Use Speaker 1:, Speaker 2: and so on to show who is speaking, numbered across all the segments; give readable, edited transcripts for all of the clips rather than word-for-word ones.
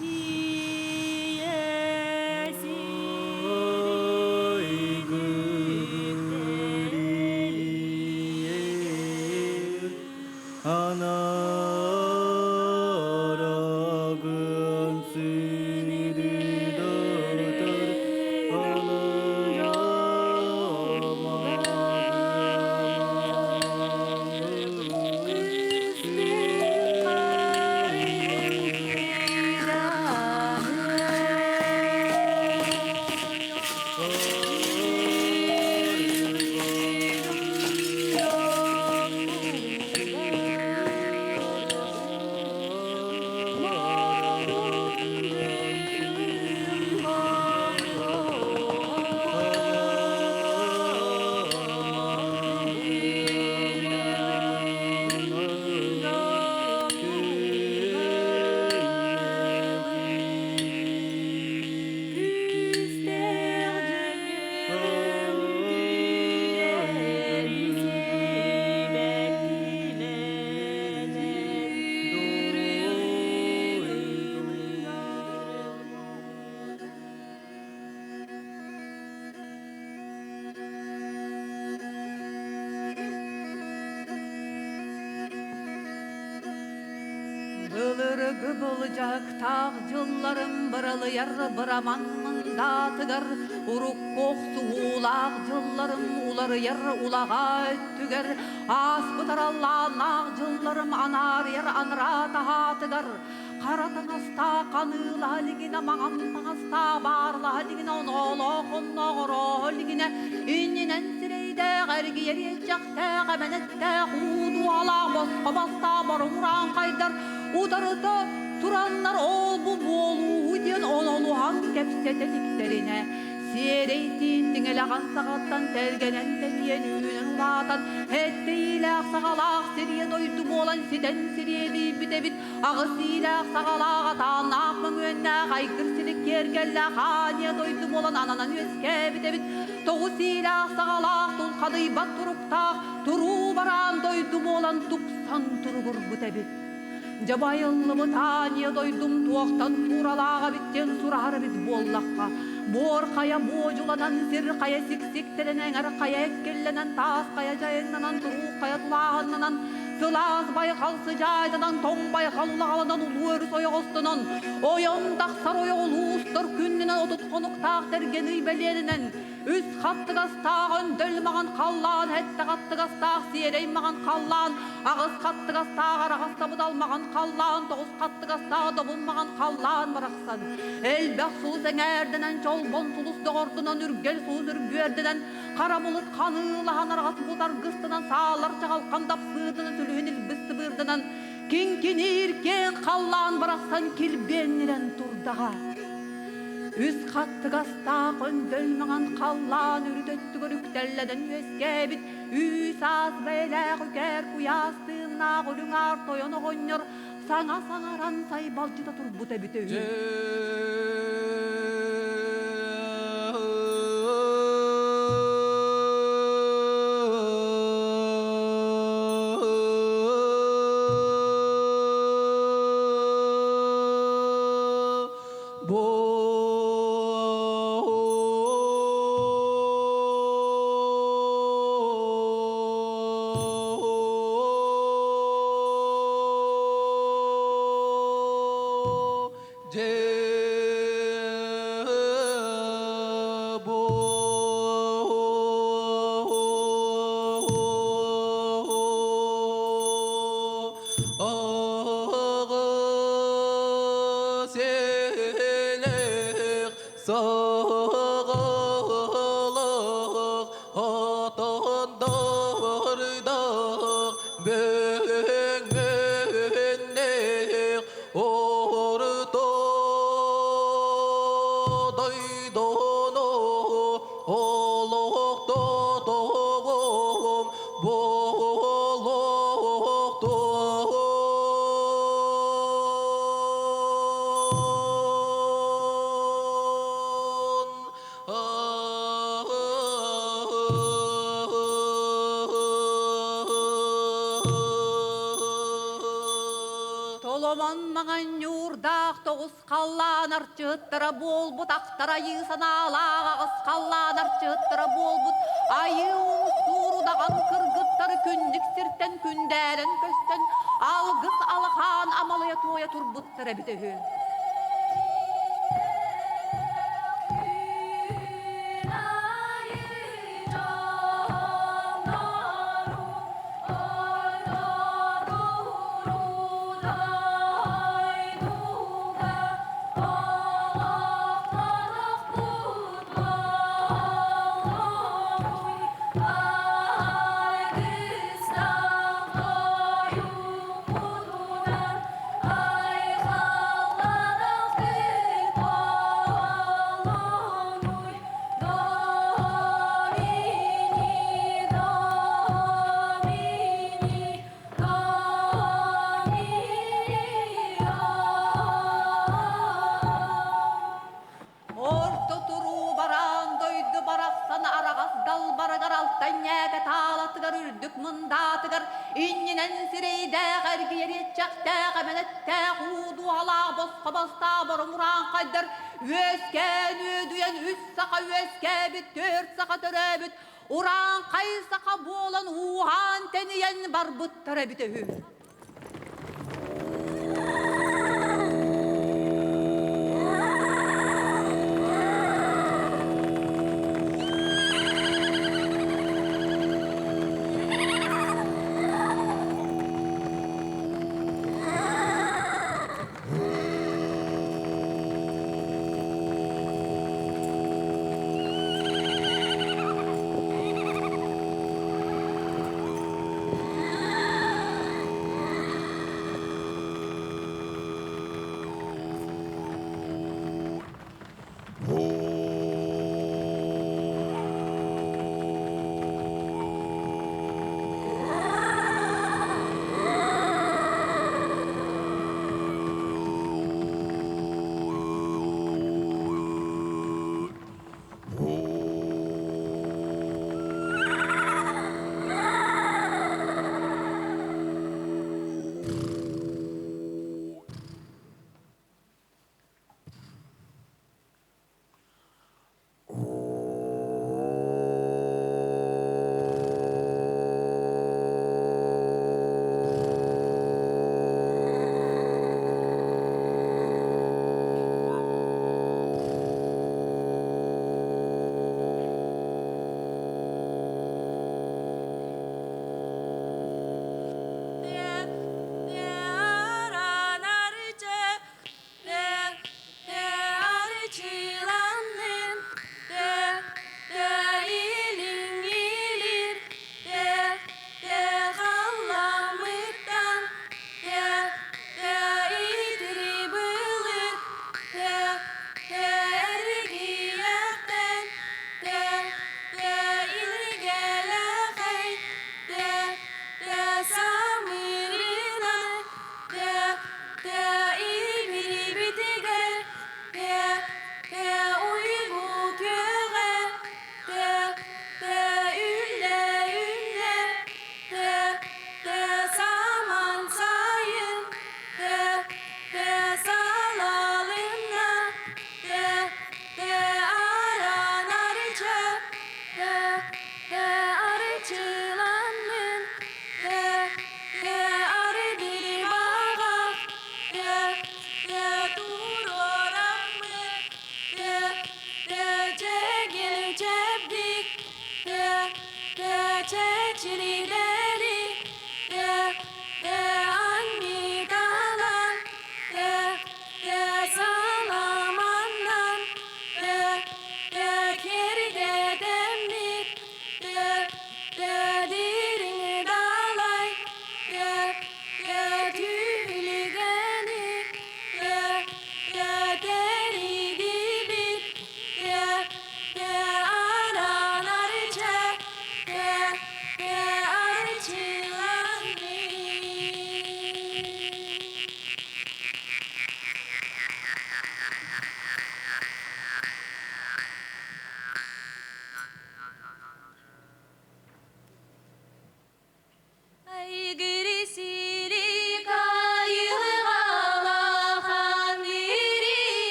Speaker 1: Ийэ сирин үктэлигэр
Speaker 2: Анарагын сиридотор
Speaker 1: Күүстээх дьүһүн күүрэри сибэккилэнэн
Speaker 3: Былыргы былдьаһыктаах дьылларым быралыйар быраман мындаатыгар, урукку охсуһуулаах дьылларым уларыйар улаҕаа өттүгэр, ааспыт араллааннаах дьылларым анаарыйар анараа таһаатыгар, хара таҥастаах ханыылаһа илигинэ, маҥан таҥастаах баарлаһа илигинэ, оноолоох оннооҕорооһо илигинэ, иннинэн сирэйдээх эргийэр иэччэхтээх, эмэнэттээх, уу дуолаах, босхо бастаах боруҥураан хайдар, утарыта тураннар ол-бу буолууһу диэн онолуһан кэпсэтэ иликтэринэ, сиэрэй тиин тиҥилэҕин саҕаттан тэлгэнэн тэнийэн үүнэн улаатан, эттэйиилээх саҕалаах сириэ дойду буолан ситэн сириэдийбит эбит, аҕыс иилээх саҕалаах атааннаах мөҥүөннээх айгыр силик киэргэллээх аанньа дойду буолан ананан үөскээбит эбит, тоҕус иилээх саҕалаах тулхадыйбат туруктаах туруу бараан дойду буолан тупсан туругурбут эбит. Дьэ байыллыбыт аанньа дойдум туохтан тууралаах эбит диэн сураһар эбит буоллахха, буор хайа буодьуланан, сир хайа сиксиктэнэн, эҥэр хайа эккиллэнэн, таас хайа дьайыҥнанан, туруук хайа тулааһыннанан, сылаас байҕал сыдьаайданан, тоҥ байҕал улаҕаланан, улуу өрүс ойоҕостонон, ойон тахсар ойоҕолуустар күннэнэн 30 хонуктаах тэргэн ый бэлиэнэнэн, Үс хаттыгастаах өндөл маҕан халлаан, сэттэ хаттыгастаах сиэрэй маҕан халлаан, аҕыс хаттыгастаах араҕас сабыдал маҕан халлаан, тоҕус хаттыгастаах добун маҕан халлаан барахсан. Элбэх сулус эҥээрдэнэн, чолбон сулус доҕордонон, үргэл сулус үргүөрдэнэн, хара булут ханыылаһан, араҕас булут аргыстанан, саалар чаҕылхан дапсыырданан, сүлүһүн илбис сыбыырданан, киҥкиниир киэҥ халлаан барахсан килбиэннирэн турдаҕа. Үс хаттыгастаах өндөл маҥан халлаан үрүт өттүгэр үктэллэнэн үөскээбит үүс-аас бэйэлээх үкээр куйаас тыыннаах үрүҥ аар тойон оҕонньор саҥа саҥаран сайбалдьыта турбут эбитэ үһү.
Speaker 2: Сağlık atandırdak büngünlük orta doydunu oluktu doğum buluktu.
Speaker 3: Оломон маҥан ньуурдаах тоҕус халлаан арчыһыттара буолбут ахтар айыы санаалаах аҕыс халлаан арчыһыттара буолбут айыы умсуур удаҕан кыргыттары күннүк сиртэн күндээрэн көстөн алгыс алахаан амалыйа туойа турбуттар эбитэ үһү. Орто туруу бараан дойду барахсан араҕас далбарыгар алтай ньээкэ таалатыгар үрдүк мындаатыгар иннинэн сирэйдээх эргийэр иэччэхтээх эмэнэттээх уу дуоһалаах босхо бастаах боромураан үөскээн үөдүйэн үс саха үөскээбит түөрт саха төрөөбүт урааҥхай саха буолан ууһаан тэнийэн барбыттар эбитэ үһү.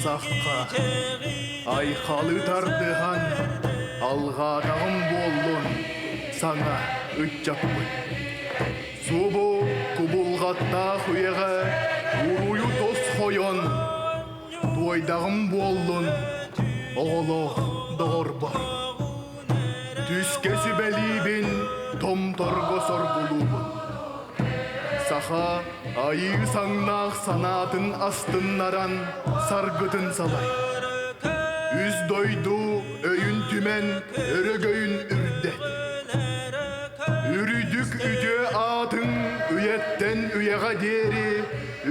Speaker 4: сахха Айхалы тардыһан алҕаатаҕым буоллун саҥа ыччаппыт. Субу кубулҕаттаах үйэҕэ уруйу тосхойон туойдаҕым буоллун оҕолоох доҕорбор. Түскэ сүбэлиибин, томторго соргулуубун. Саха айыы саҥнаах санаатын астыннаран саргытын салай. Үс дойду өйүн түмэн өрөгөйүн үрдэт. Үрүдүк үтүө аатыҥ үйэттэн үйэҕэ диэри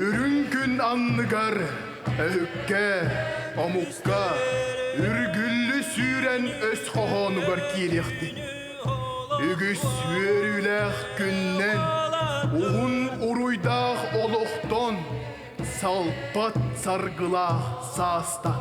Speaker 4: үрүҥ күн анныгар өһүккэ, омукка үргүллү сүүрэн өс хоһоонугар киириэхтин. Үгүс үөрүүлээх күннэн, уһун уруйдаах олохтон, салпат саргылаах саастан.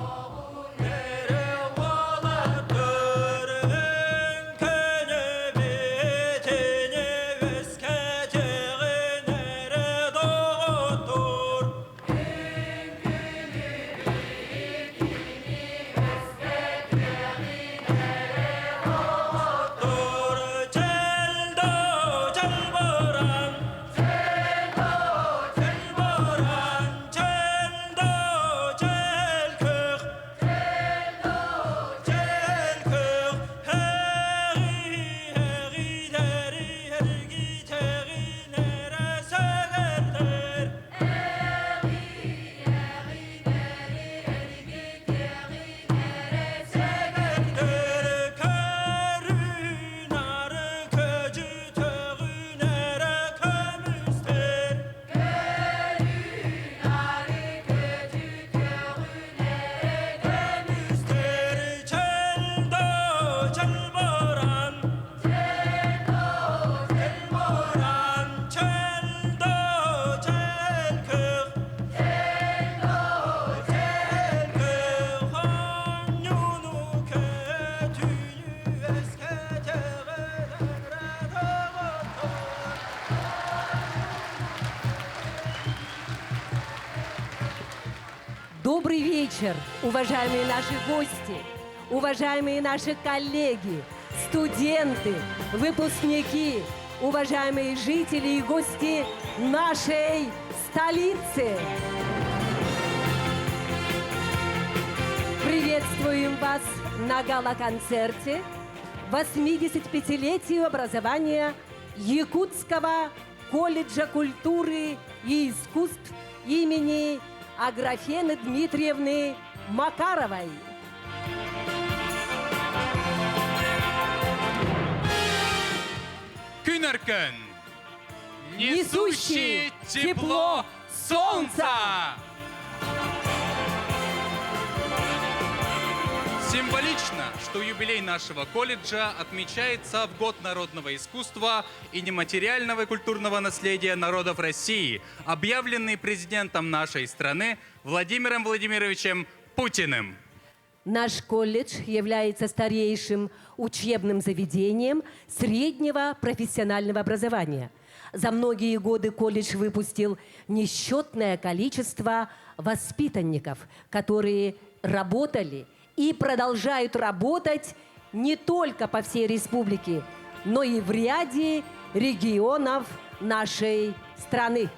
Speaker 5: Добрый вечер, уважаемые наши гости, уважаемые наши коллеги, студенты, выпускники, уважаемые жители и гости нашей столицы. Приветствуем вас на гала-концерте 85-летию образования Якутского колледжа культуры и искусств имени Аграфены Дмитриевны Макаровой.
Speaker 6: Күн Өркөн, несущий тепло солнца! Символично, что юбилей нашего колледжа отмечается в год народного искусства и нематериального культурного наследия народов России, объявленный президентом нашей страны Владимиром Владимировичем Путиным.
Speaker 5: Наш колледж является старейшим учебным заведением среднего профессионального образования. За многие годы колледж выпустил несчетное количество воспитанников, которые работали и продолжают работать не только по всей республике, но и в ряде регионов нашей страны.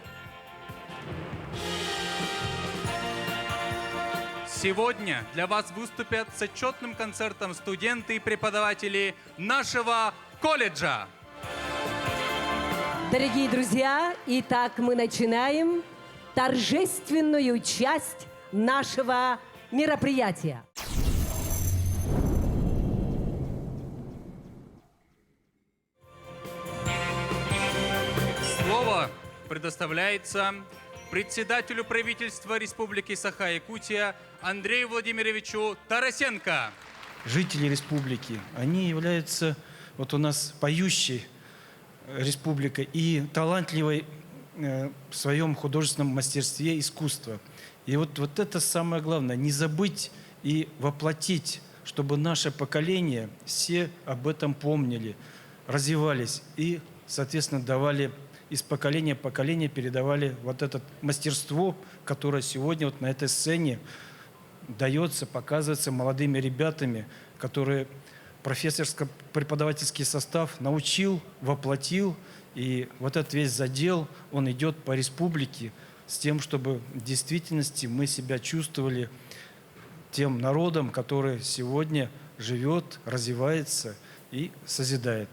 Speaker 6: Сегодня для вас выступят с отчетным концертом студенты и преподаватели нашего колледжа.
Speaker 5: Дорогие друзья, итак, мы начинаем торжественную часть нашего мероприятия.
Speaker 6: Слово предоставляется председателю правительства Республики Саха-Якутия Андрею Владимировичу Тарасенко.
Speaker 7: Жители республики, они являются вот у нас поющей республикой и талантливой в своем художественном мастерстве искусства. И вот, вот это самое главное, не забыть и воплотить, чтобы наше поколение все об этом помнили, развивались и, соответственно, давали из поколения в поколение передавали вот это мастерство, которое сегодня вот на этой сцене дается, показывается молодыми ребятами, которые профессорско-преподавательский состав научил, воплотил. И вот этот весь задел, он идет по республике с тем, чтобы в действительности мы себя чувствовали тем народом, который сегодня живет, развивается и созидает.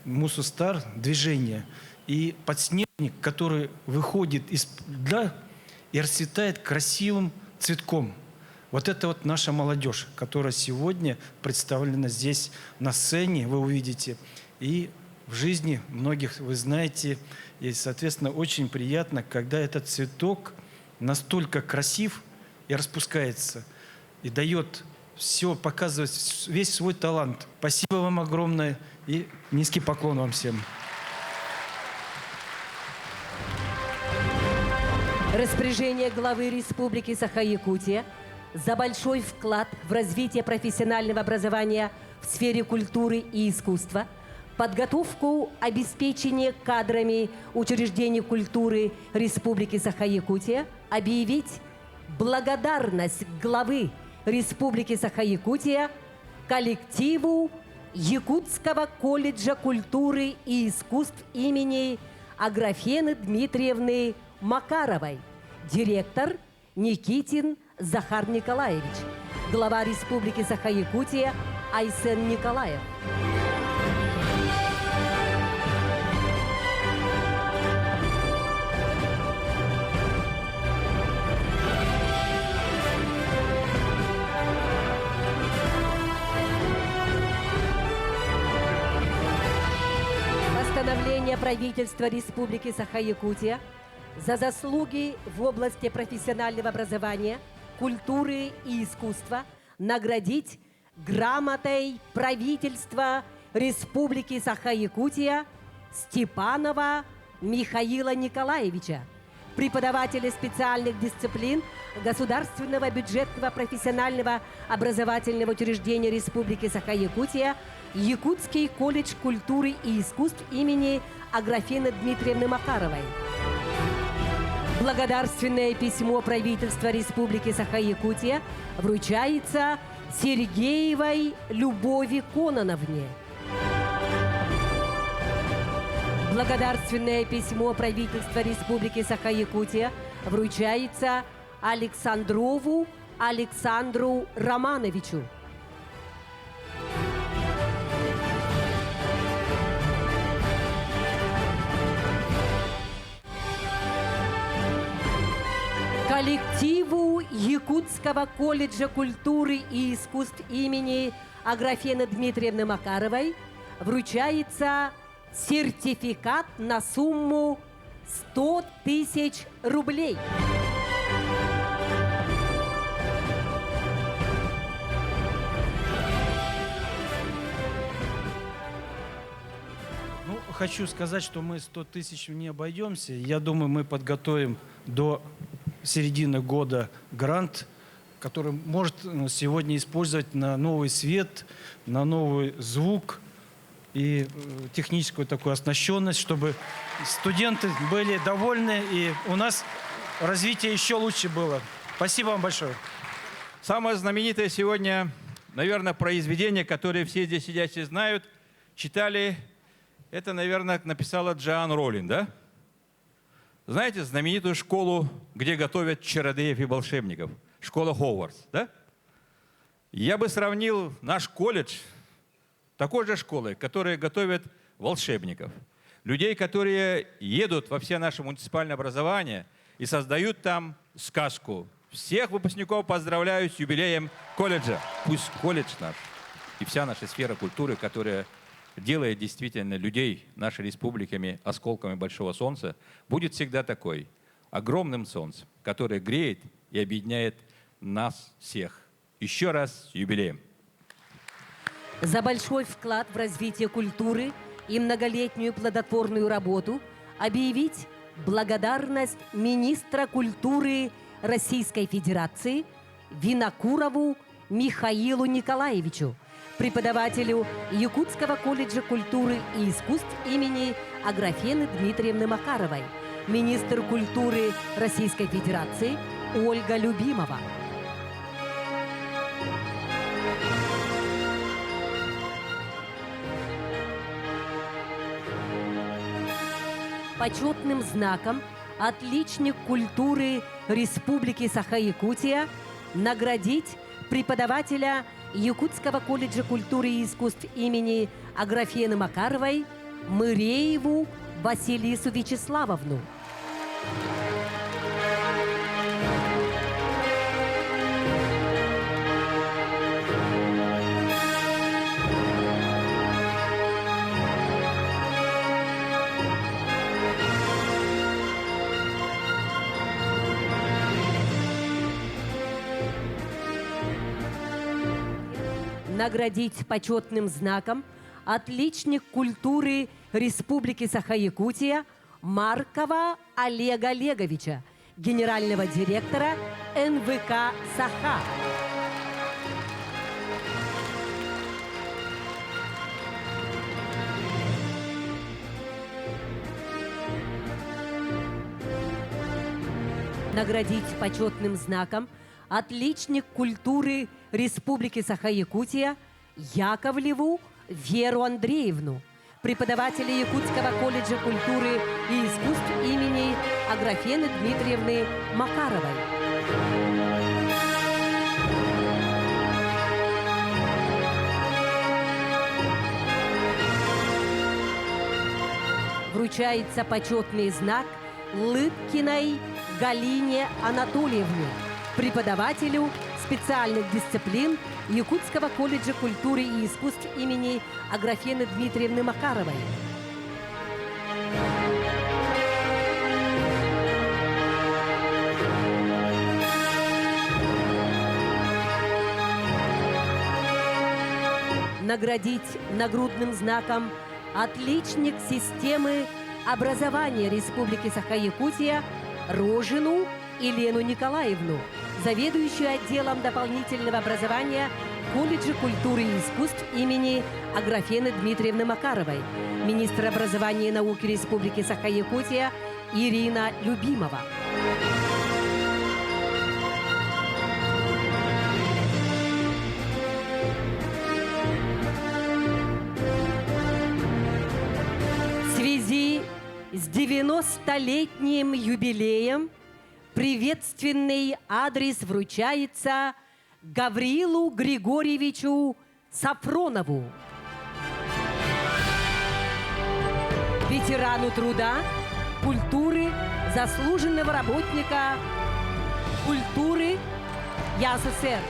Speaker 7: Мусустар – движение. И подснежник, который выходит из льда и расцветает красивым цветком. Вот это вот наша молодежь, которая сегодня представлена здесь на сцене, вы увидите. И в жизни многих вы знаете. И, соответственно, очень приятно, когда этот цветок настолько красив и распускается, и дает все, показывает весь свой талант. Спасибо вам огромное и низкий поклон вам всем.
Speaker 5: Распоряжение главы Республики Саха-Якутия за большой вклад в развитие профессионального образования в сфере культуры и искусства, подготовку обеспечения кадрами учреждений культуры Республики Саха-Якутия объявить благодарность главы Республики Саха-Якутия коллективу Якутского колледжа культуры и искусств имени Аграфены Дмитриевны Макаровой, директор Никитин Захар Николаевич, глава Республики Саха-Якутия Айсен Николаев. Постановление правительства Республики Саха-Якутия за заслуги в области профессионального образования, культуры и искусства наградить грамотой правительства Республики Саха-Якутия Степанова Михаила Николаевича, преподавателя специальных дисциплин Государственного бюджетного профессионального образовательного учреждения Республики Саха-Якутия Якутский колледж культуры и искусств имени Аграфены Дмитриевны Макаровой. Благодарственное письмо правительства Республики Саха-Якутия вручается Сергеевой Любови Кононовне. Благодарственное письмо правительства Республики Саха-Якутия вручается Александрову Александру Романовичу. Коллективу Якутского колледжа культуры и искусств имени Аграфены Дмитриевны Макаровой вручается сертификат на сумму 100 тысяч рублей.
Speaker 7: Ну, хочу сказать, что мы 100 тысяч не обойдемся. Я думаю, мы подготовим до середины года грант, который может сегодня использовать на новый свет, на новый звук и техническую такую оснащенность, чтобы студенты были довольны и у нас развитие еще лучше было. Спасибо вам большое.
Speaker 8: Самое знаменитое сегодня, наверное, произведение, которое все здесь сидящие знают, читали, это, наверное, написала Джоан Роллинг, да? Знаете знаменитую школу, где готовят чародеев и волшебников? Школа Хогвартс, да? Я бы сравнил наш колледж такой же школой, которая готовит волшебников. Людей, которые едут во все наши муниципальные образования и создают там сказку. Всех выпускников поздравляю с юбилеем колледжа. Пусть колледж наш и вся наша сфера культуры, которая делает действительно людей нашей республиками осколками большого солнца, будет всегда такой, огромным солнцем, которое греет и объединяет нас всех. Еще раз с юбилеем!
Speaker 5: За большой вклад в развитие культуры и многолетнюю плодотворную работу объявить благодарность министра культуры Российской Федерации Винокурову Михаилу Николаевичу, преподавателю Якутского колледжа культуры и искусств имени Аграфены Дмитриевны Макаровой, министр культуры Российской Федерации Ольга Любимова. Почетным знаком «Отличник культуры Республики Саха-Якутия» наградить преподавателя Якутского колледжа культуры и искусств имени Аграфены Макаровой Мырееву Василису Вячеславовну. Наградить почетным знаком отличник культуры Республики Саха-Якутия Маркова Олега Олеговича, генерального директора НВК «Саха». Наградить почетным знаком отличник культуры Республики Саха-Якутия Яковлеву Веру Андреевну, преподавателя Якутского колледжа культуры и искусств имени Аграфены Дмитриевны Макаровой. Вручается почетный знак Лыткиной Галине Анатольевне, преподавателю специальных дисциплин Якутского колледжа культуры и искусств имени Аграфены Дмитриевны Макаровой. Наградить нагрудным знаком отличник системы образования Республики Саха-Якутия Рожину Елену Николаевну, заведующую отделом дополнительного образования колледжа культуры и искусств имени Аграфены Дмитриевны Макаровой, министр образования и науки Республики Саха-Якутия Ирина Любимова. В связи с 90-летним юбилеем приветственный адрес вручается Гаврилу Григорьевичу Сафронову, ветерану труда, культуры, заслуженного работника культуры ЯССР.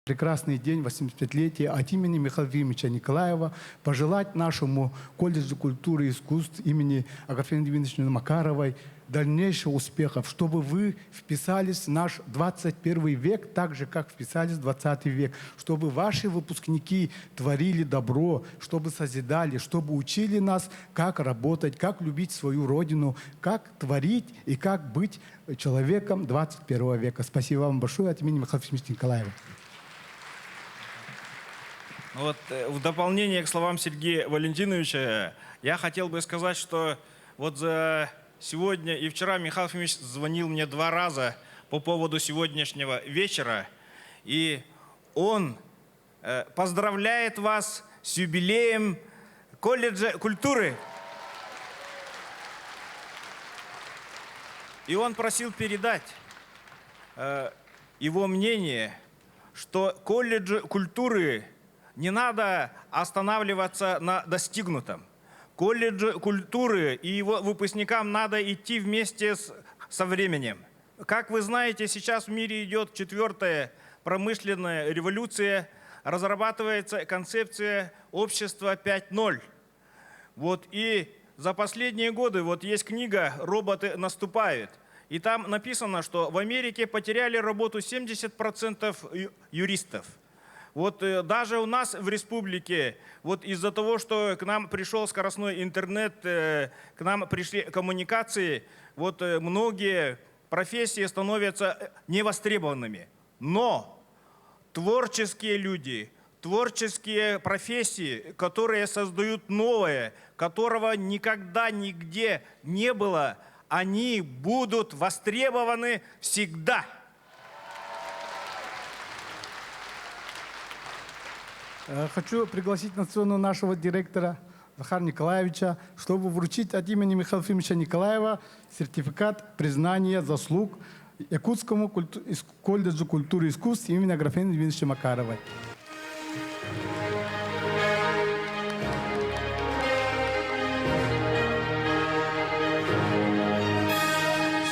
Speaker 9: Прекрасный день, 85-летие от имени Михаила Ефимовича Николаева пожелать нашему колледжу культуры и искусств имени Агафьи Дмитриевны Макаровой дальнейших успехов, чтобы вы вписались в наш 21 век так же, как вписались в 20 век, чтобы ваши выпускники творили добро, чтобы созидали, чтобы учили нас, как работать, как любить свою родину, как творить и как быть человеком 21 века. Спасибо вам большое от имени Михаила Ефимовича Николаева.
Speaker 10: Вот, в дополнение к словам Сергея Валентиновича, я хотел бы сказать, что вот за сегодня и вчера Михаил Ефимович звонил мне два раза по поводу сегодняшнего вечера, и он поздравляет вас с юбилеем колледжа культуры. И он просил передать его мнение, что колледжу культуры не надо останавливаться на достигнутом. Колледжу культуры и его выпускникам надо идти вместе со временем. Как вы знаете, сейчас в мире идет четвертая промышленная революция, разрабатывается концепция общества 5.0. Вот и за последние годы вот есть книга «Роботы наступают». И там написано, что в Америке потеряли работу 70% юристов. Вот даже у нас в республике, вот из-за того, что к нам пришел скоростной интернет, к нам пришли коммуникации, вот многие профессии становятся невостребованными. Но творческие люди, Творческие профессии, которые создают новое, которого никогда нигде не было, они будут востребованы всегда.
Speaker 9: Хочу пригласить на сцену нашего директора Захара Николаевича, чтобы вручить от имени Михаила Ефимовича Николаева сертификат признания заслуг Якутскому колледжу культуры и искусств имени Аграфены Дмитриевича Макаровой.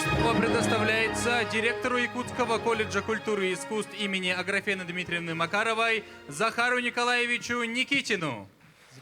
Speaker 6: Слово предоставляется директору Якутского колледжа культуры и искусств имени Аграфены Дмитриевны Макаровой Захару Николаевичу Никитину.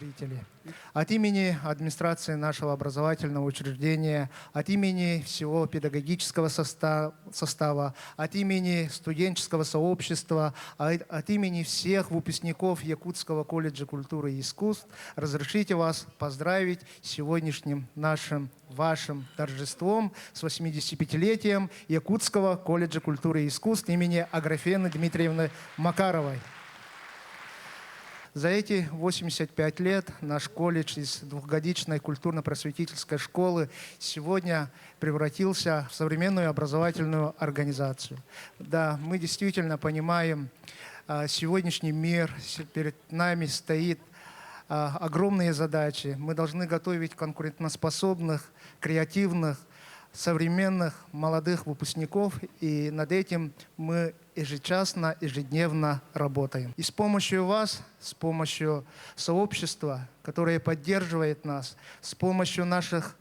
Speaker 11: Зрители. От имени администрации нашего образовательного учреждения, от имени всего педагогического состава, от имени студенческого сообщества, от имени всех выпускников Якутского колледжа культуры и искусств разрешите вас поздравить с сегодняшним нашим, вашим торжеством, с 85-летием Якутского колледжа культуры и искусств имени Аграфены Дмитриевны Макаровой. За эти 85 лет наш колледж из двухгодичной культурно-просветительской школы сегодня превратился в современную образовательную организацию. Да, мы действительно понимаем, сегодняшний мир, перед нами стоит огромные задачи. Мы должны готовить конкурентоспособных, креативных, современных молодых выпускников, и над этим мы ежечасно, ежедневно работаем. И с помощью вас, с помощью сообщества, которое поддерживает нас, с помощью наших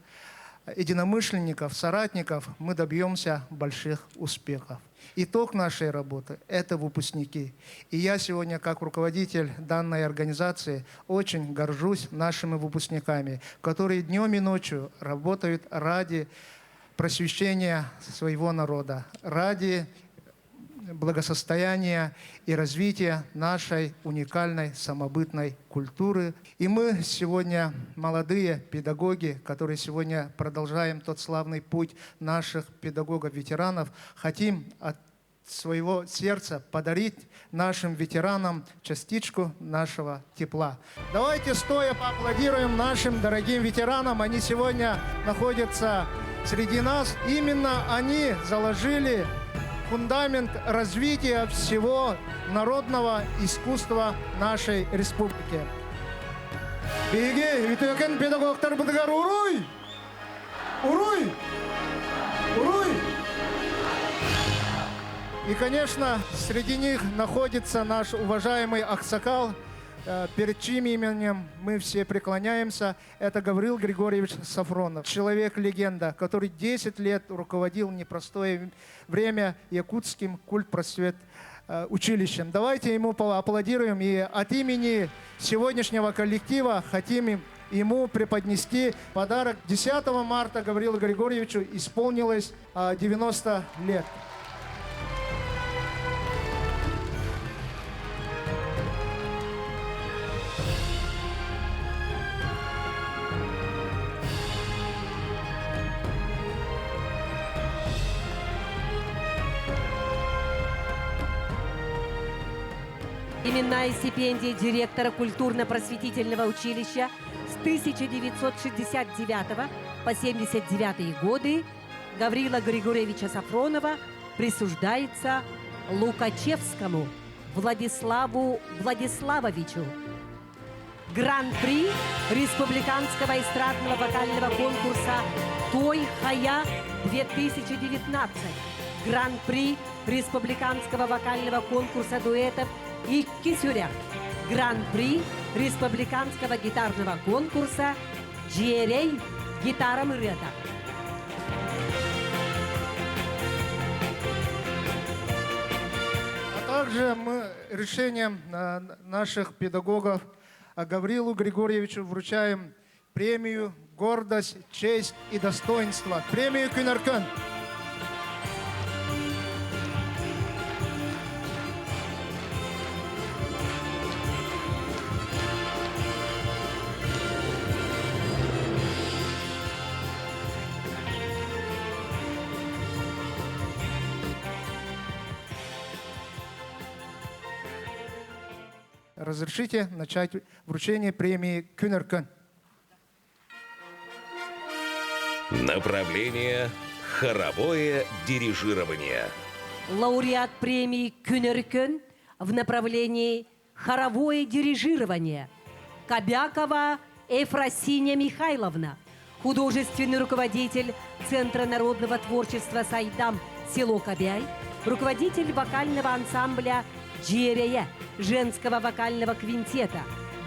Speaker 11: единомышленников, соратников, мы добьемся больших успехов. Итог нашей работы – это выпускники. И я сегодня, как руководитель данной организации, очень горжусь нашими выпускниками, которые днем и ночью работают ради просвещения своего народа, ради благосостояния и развития нашей уникальной самобытной культуры. И мы сегодня молодые педагоги, которые сегодня продолжаем тот славный путь наших педагогов-ветеранов, хотим от своего сердца подарить нашим ветеранам частичку нашего тепла. Давайте стоя поаплодируем нашим дорогим ветеранам. Они сегодня находятся среди нас. Именно они заложили фундамент развития всего народного искусства нашей республики. Биһиги үтүөкэн педагогтарбытыгар уруй! Уруй! Уруй! И, конечно, среди них находится наш уважаемый Аксакал, перед чьим именем мы все преклоняемся. Это Гаврил Григорьевич Сафронов. Человек-легенда, который 10 лет руководил непростое время Якутским культпросвет училищем. Давайте ему поаплодируем и от имени сегодняшнего коллектива хотим ему преподнести подарок. 10 марта Гаврилу Григорьевичу исполнилось 90 лет.
Speaker 5: Именная стипендия директора культурно-просветительного училища с 1969 по 79 годы Гаврила Григорьевича Сафронова присуждается Лукачевскому Владиславу Владиславовичу. Гран-при республиканского эстрадного вокального конкурса «Той Хая 2019». Гран-при республиканского вокального конкурса дуэтов «Икки Сюрях». Гран-при республиканского гитарного конкурса «Джерей гитара Мырета».
Speaker 11: А также мы решением наших педагогов Гаврилу Григорьевичу вручаем премию «Гордость, честь и достоинство». Премию Күн Өркөн. Разрешите начать вручение премии «Күн
Speaker 12: Направление «Хоровое дирижирование».
Speaker 5: Лауреат премии «Күн в направлении «Хоровое дирижирование» Кобякова Ефросинья Михайловна, художественный руководитель Центра народного творчества «Сайдам» село Кобяй, руководитель вокального ансамбля «Джерея», женского вокального квинтета,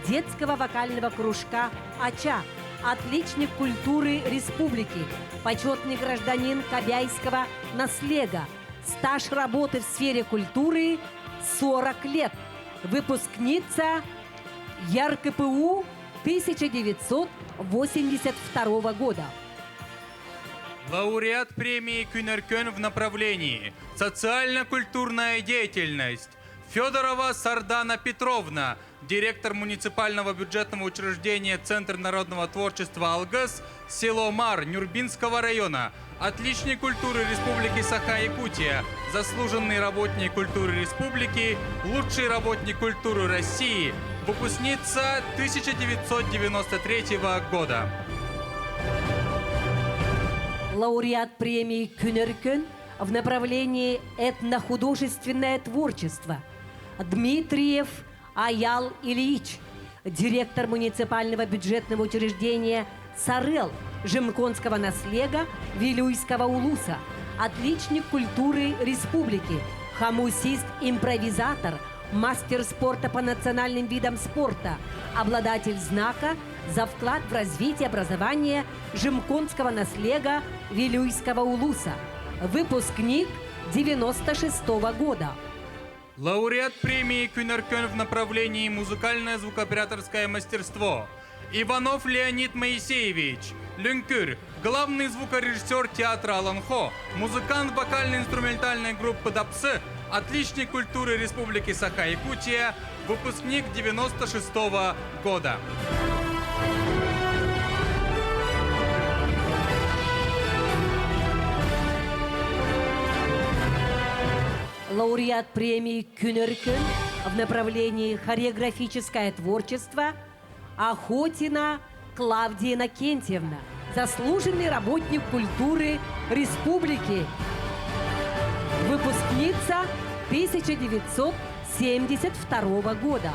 Speaker 5: детского вокального кружка «Ача», отличник культуры республики, почетный гражданин Кобяйского наслега, стаж работы в сфере культуры 40 лет, выпускница ЯРКПУ 1982 года.
Speaker 6: Лауреат премии Күн Өркөн в направлении «Социально-культурная деятельность» Федорова Сардана Петровна, директор муниципального бюджетного учреждения Центр народного творчества «Алгыс», село Мар Нюрбинского района, отличник культуры Республики Саха-Якутия, заслуженный работник культуры республики, лучший работник культуры России, выпускница 1993 года.
Speaker 5: Лауреат премии «Күн Өркөн» в направлении этнохудожественное творчество Дмитриев Аял Ильич, директор муниципального бюджетного учреждения «Сарел» Жемконского наслега Вилюйского улуса, отличник культуры республики, хомусист-импровизатор, мастер спорта по национальным видам спорта, обладатель знака за вклад в развитие образования Жемконского наслега Вилюйского улуса, выпускник 96 года.
Speaker 6: Лауреат премии Күн Өркөн в направлении музыкальное звукооператорское мастерство. Иванов Леонид Моисеевич, Лүҥкүр, главный звукорежиссер театра Олонхо, музыкант вокально-инструментальной группы «Дапсы», отличник культуры Республики Саха-Якутия, выпускник 96 -го года.
Speaker 5: Лауреат премии «Күн Өркөн» в направлении хореографическое творчество Охотина Клавдия Иннокентьевна, заслуженный работник культуры республики, выпускница 1972 года.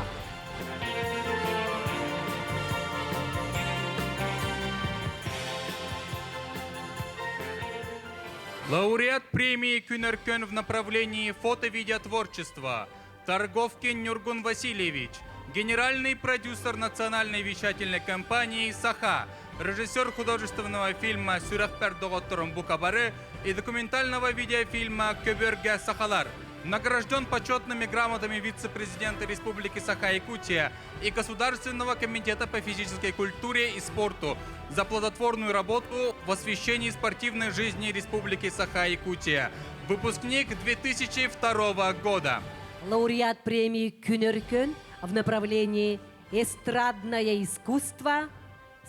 Speaker 6: Лауреат премии Күн Өркөн в направлении фото-видеотворчества Торговкин Нюргун Васильевич, генеральный продюсер национальной вещательной компании «Саха», режиссер художественного фильма «Сүрэхпэр доҕотторум бука бары» и документального видеофильма «Көбүөргэ сахалар», награжден почетными грамотами вице-президента Республики Саха-Якутия и Государственного комитета по физической культуре и спорту за плодотворную работу в освещении спортивной жизни Республики Саха-Якутия. Выпускник 2002 года.
Speaker 5: Лауреат премии «Күн Өркөн» в направлении «Эстрадное искусство»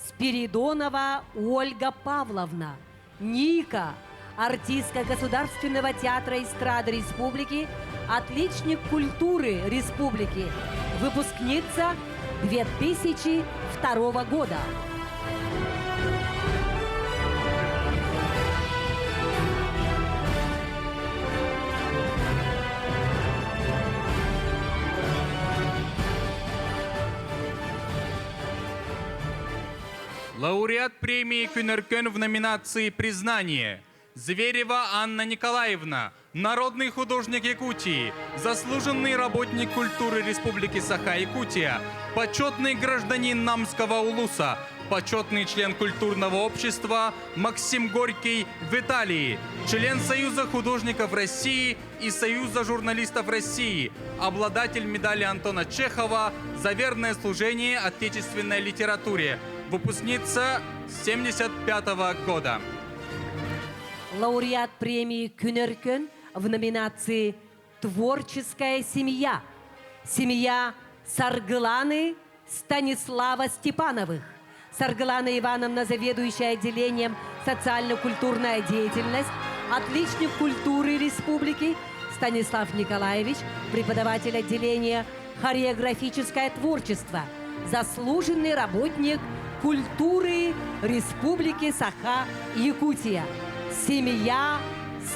Speaker 5: Спиридонова Ольга Павловна. Ника, артистка Государственного театра эстрады Республики, отличник культуры Республики, выпускница 2002 года.
Speaker 6: Лауреат премии Күн Өркөн в номинации «Признание» Зверева Анна Николаевна, народный художник Якутии, заслуженный работник культуры Республики Саха-Якутия, почетный гражданин Намского улуса, почетный член культурного общества Максим Горький в Италии, член Союза художников России и Союза журналистов России, обладатель медали Антона Чехова за верное служение отечественной литературе, выпускница 75 года.
Speaker 5: Лауреат премии «Күн Өркөн» в номинации «Творческая семья». Семья Саргыланы Станислава Степановых. Саргылана Ивановна, заведующая отделением социально-культурная деятельность, отличник культуры республики, Станислав Николаевич, преподаватель отделения «Хореографическое творчество», заслуженный работник культуры Республики Саха-Якутия. Семья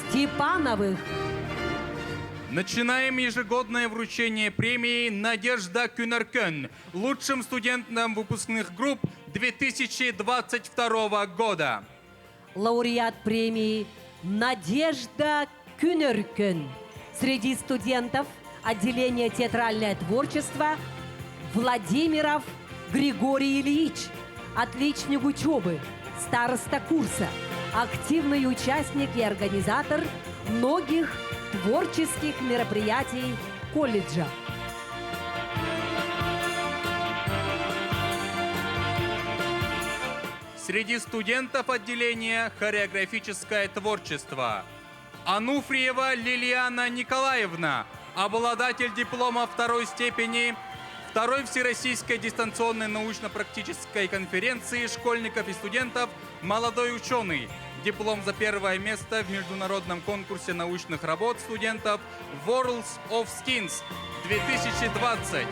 Speaker 5: Степановых.
Speaker 6: Начинаем ежегодное вручение премии «Надежда Кюнаркен» лучшим студентам выпускных групп 2022 года.
Speaker 5: Лауреат премии «Надежда Кюнеркен». Среди студентов отделения «Театральное творчество» Владимиров Григорий Ильич, отличник учебы, староста курса, активный участник и организатор многих творческих мероприятий колледжа.
Speaker 6: Среди студентов отделения «Хореографическое творчество» Ануфриева Лилиана Николаевна, обладатель диплома второй степени Второй Всероссийской дистанционной научно-практической конференции школьников и студентов «Молодой ученый». Диплом за первое место в международном конкурсе научных работ студентов Worlds of Skins 2020.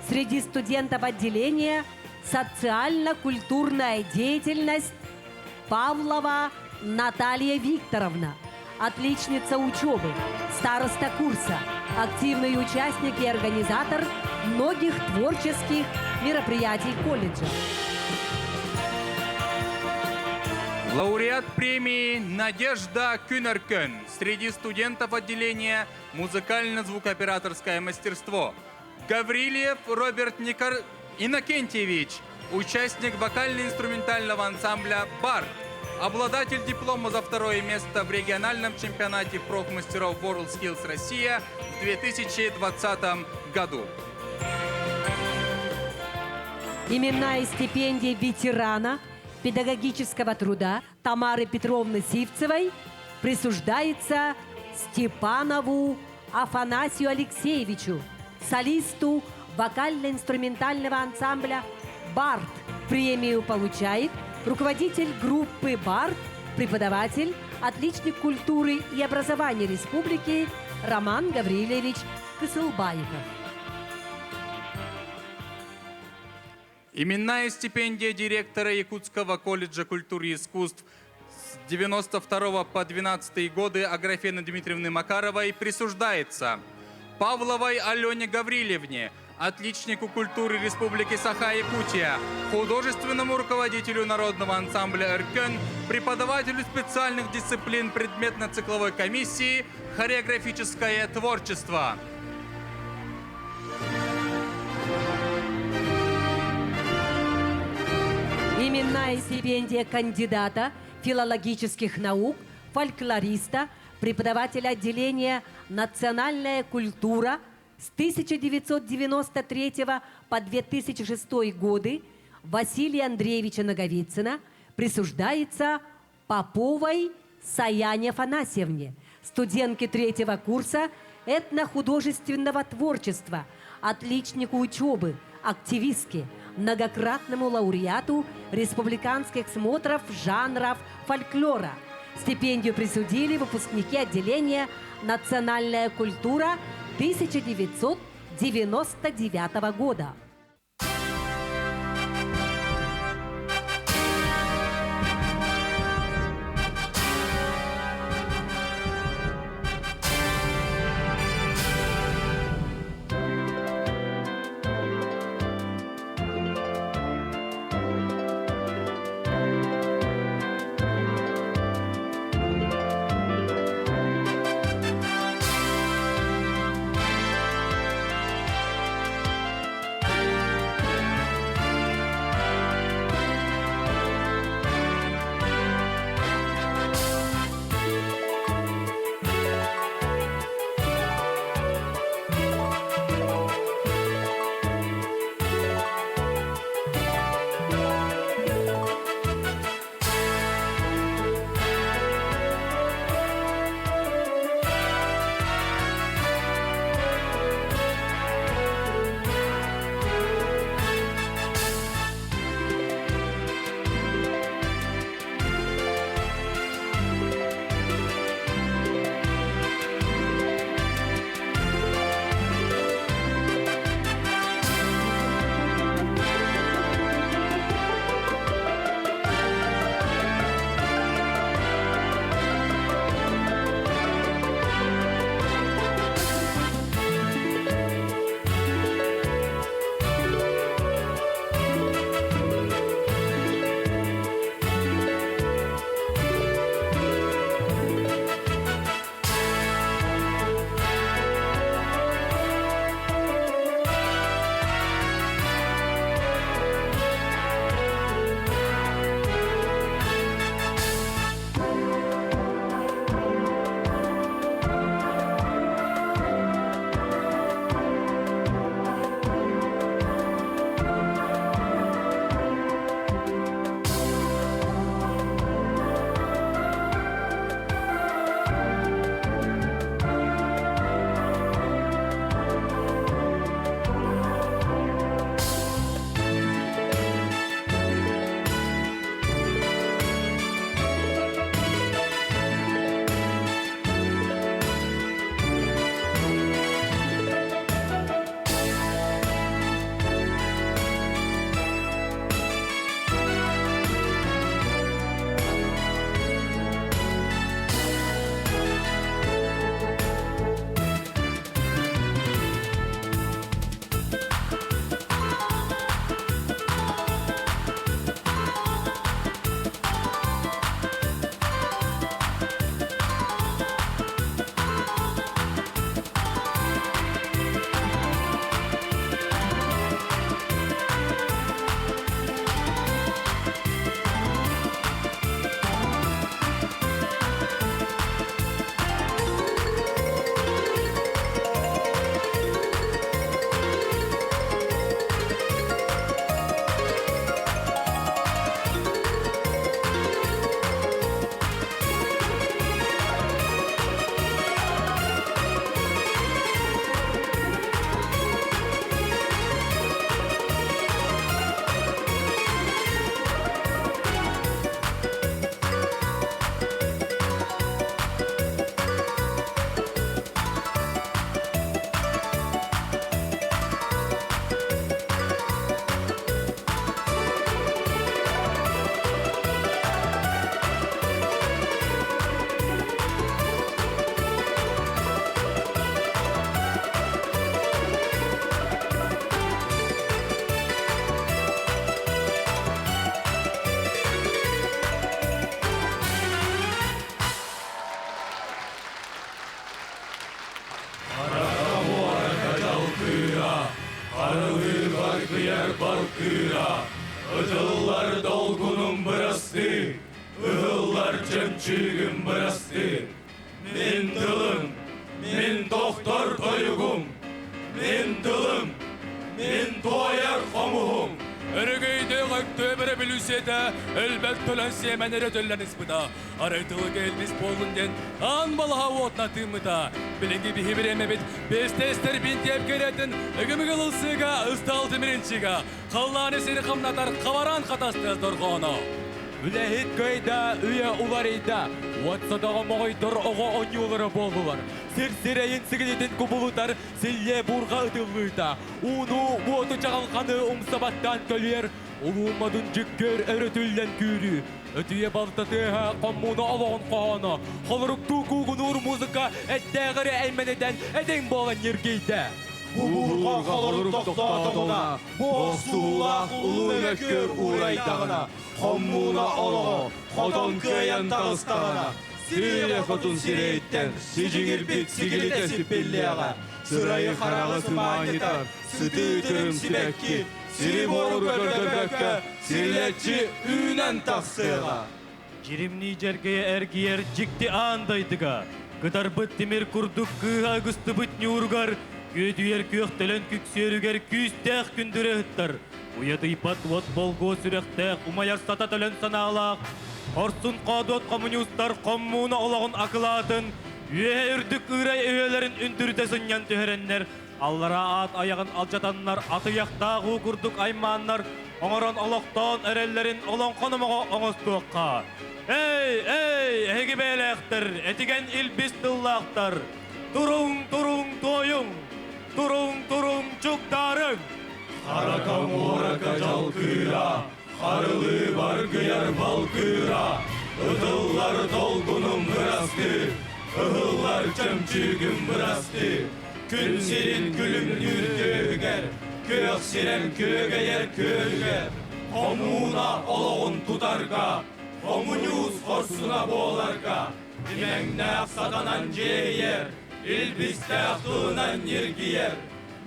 Speaker 5: Среди студентов отделения социально-культурная деятельность Павлова Наталья Викторовна, отличница учебы, староста курса, активный участник и организатор многих творческих мероприятий колледжа.
Speaker 6: Лауреат премии «Надежда Кюнеркен» среди студентов отделения «Музыкально-звукооператорское мастерство». Гаврилиев Роберт Никар... Иннокентьевич, участник вокально-инструментального ансамбля «Барт», обладатель диплома за второе место в региональном чемпионате профмастеров WorldSkills Россия в 2020 году.
Speaker 5: Именная стипендия ветерана педагогического труда Тамары Петровны Сивцевой присуждается Степанову Афанасию Алексеевичу, солисту вокально-инструментального ансамбля «Барт». Премию получает руководитель группы «Барт», преподаватель, отличник культуры и образования республики Роман Гаврилович Кысылбаевов.
Speaker 6: Именная стипендия директора Якутского колледжа культуры и искусств с 92 по 12 годы Аграфены Дмитриевны Макаровой присуждается Павловой Алене Гаврилевне, отличнику культуры Республики Саха-Якутия, художественному руководителю народного ансамбля «Эркен», преподавателю специальных дисциплин предметно-цикловой комиссии «Хореографическое творчество».
Speaker 5: Именная стипендия кандидата филологических наук, фольклориста, преподавателя отделения «Национальная культура» с 1993 по 2006 годы Василия Андреевича Наговицына присуждается Поповой Саяне Афанасьевне, студентке третьего курса этнохудожественного творчества, отличнику учебы, активистке, многократному лауреату республиканских смотров жанров фольклора. Стипендию присудили выпускники отделения «Национальная культура» 1999 года.
Speaker 13: Ыһыллар чөмчүүгүм бырастыы. Мин тылым, мин тохтор тойугум. Мин тылым, мин туойар хомуһум.
Speaker 14: Өрөгөйдөөх Өктөөп революцията өлбөт төлөн сиэмэн эрэ төллөн ыспыта. Арай тылыга элбис буоллун диэн аан балаһа уотна тыыммыта. Билиҥҥи биһи бириэмэбит бэстээстэр бинтиэп кэрэтин ыгымыгыл ылсыыга ыстаал тимиринчига халлааны сири хамнатар хабаран хатастыас дорҕооно.
Speaker 13: Үлэһит кыайда, үйэ уларыйда. Уот сотоҕо моҕойдор оҕо оонньуулара буоллулар. Сир сирэйин сигилитин кубулутар силлиэ буурҕа ытыллыыта. Ууну, уоту чаҕылханы умсабаттаан көлүйэр улуу модун дьүккүөр өрүтүллэн күүрүү. Өтүйэ балта тыаһа хоммууна олоҕун хоһооно. Холоруктуу куугунуур музыка эттээҕири эймэнитэн этиҥ буолан ньиргийдэ.
Speaker 15: Бу буурҕа холорук тохтоотоҕуна, бу охсуһуулаах улуу мөккүөр уурайдаҕына, хоммууна олоҕо хотон кыайан таҕыстаҕына, сириэ хотун сирэйиттэн сидьиҥирбит сигилитэ сиппиллиэҕэ, сырайы-хараҕы сымаанньытар, сытыы тырым сибэкки, сири-буору көрдөрбөккө сирилэччи үүнэн тахсыаҕа.
Speaker 13: Дьиримнии дьэргэйэ эргийэр дьикти аан дайдыга, кытарбыт тимир курдук кыыһа ыгыстыбыт ньууругар, күөдүйэр күөх төлөн күксүөрүгэр күүстээх күндүрэ ыһыттар, уйадыйбат уот болгуо сүрэхтээх умайар сата төлөн санаалаах, хорсун хоодуот хомуньуустар хоммууна олоҕун акылаатын, үөһэ үрдүк ыырай өйөлөрүн үндүрүтэ сынньан түһэрэннэр, аллараа аат айаҕын алдьатаннар, атыйахтаах уу курдук аймааннар, оҥорон олохтоон эрэллэрин олоҥхо номоҕо оҥостуохха. Эй, эй, эһиги бэйэлээхтэр, этигэн илбис тыллаахтар, туруҥ, туруҥ, туойуҥ, туруҥ, туруҥ, чугдаарыҥ!
Speaker 15: Харака муорака дьалкыыра, харылыы баргыйар балкыыра, ытыллар долгунум бырастыы, ыһыллар чөмчүүгүм бырастыы, күн сирин күлүмнүүр түөһүгэр, күөх сирэм күөгэйэр күөлүгэр, хомууна олоҕун тутарга, хомуньуус хорсуна буоларга, имэҥнээх сатанан дьиэһийэр, илбистээх тылынан ньиргийэр,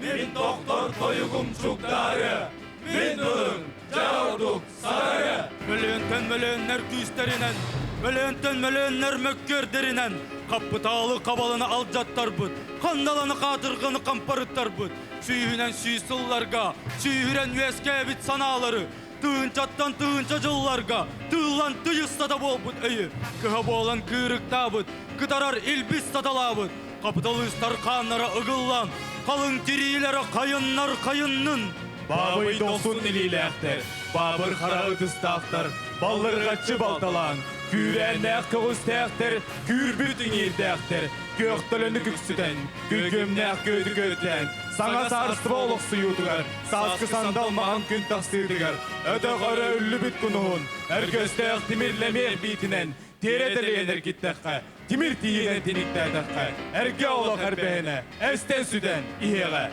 Speaker 15: мин тохтор тойугум чугдаарыа, мин тылым дьэ ордук сарарыа.
Speaker 13: Мөлөөнтөн мөлөөннөр күүстэринэн, мөлөөнтөн мөлөөннөр мөккүөрдэринэн, хаппытаалы хабаланы алдьаттарбыт, хандаланы хаатырҕаны хампарыттарбыт, сүүһүнэн сүүс сылларга, сүүһүрэн үөскээбит санаалары, тыынчаттан тыынча дьылларга, тыыллан тыйыс сата буолбут өйү, кыһа буолан кыырыктаабыт, кытарар илбис саталаабыт, капиталистар хааннара ыгыллан, халыҥ тириилэрэ хайыннар хайыннын.
Speaker 15: Баабый дохсун илиилээхтэр, баабыр хара ытыстаахтар, баллырҕаччы балталаан, күүрээннээх көҕүстээхтэр, күүрбүт иҥиирдээхтэр, күөх төлөнү күксүтэн, күргүөмнээх күөтү күөттээн, саҥа саарыстыба олохсуйуутугар, сааскы сандал маҕан күн тахсыытыгар, өтөх өрө үллүбүт кунуһун, өргөстөөх тимирлэмиэх биитинэн, тиэрэ тэлийэн эргиттэххэ, тимир тиийинэн тиниктээтэххэ, эргэ олох эрбэһинэ, эстэн сүтэн иһиэҕэ.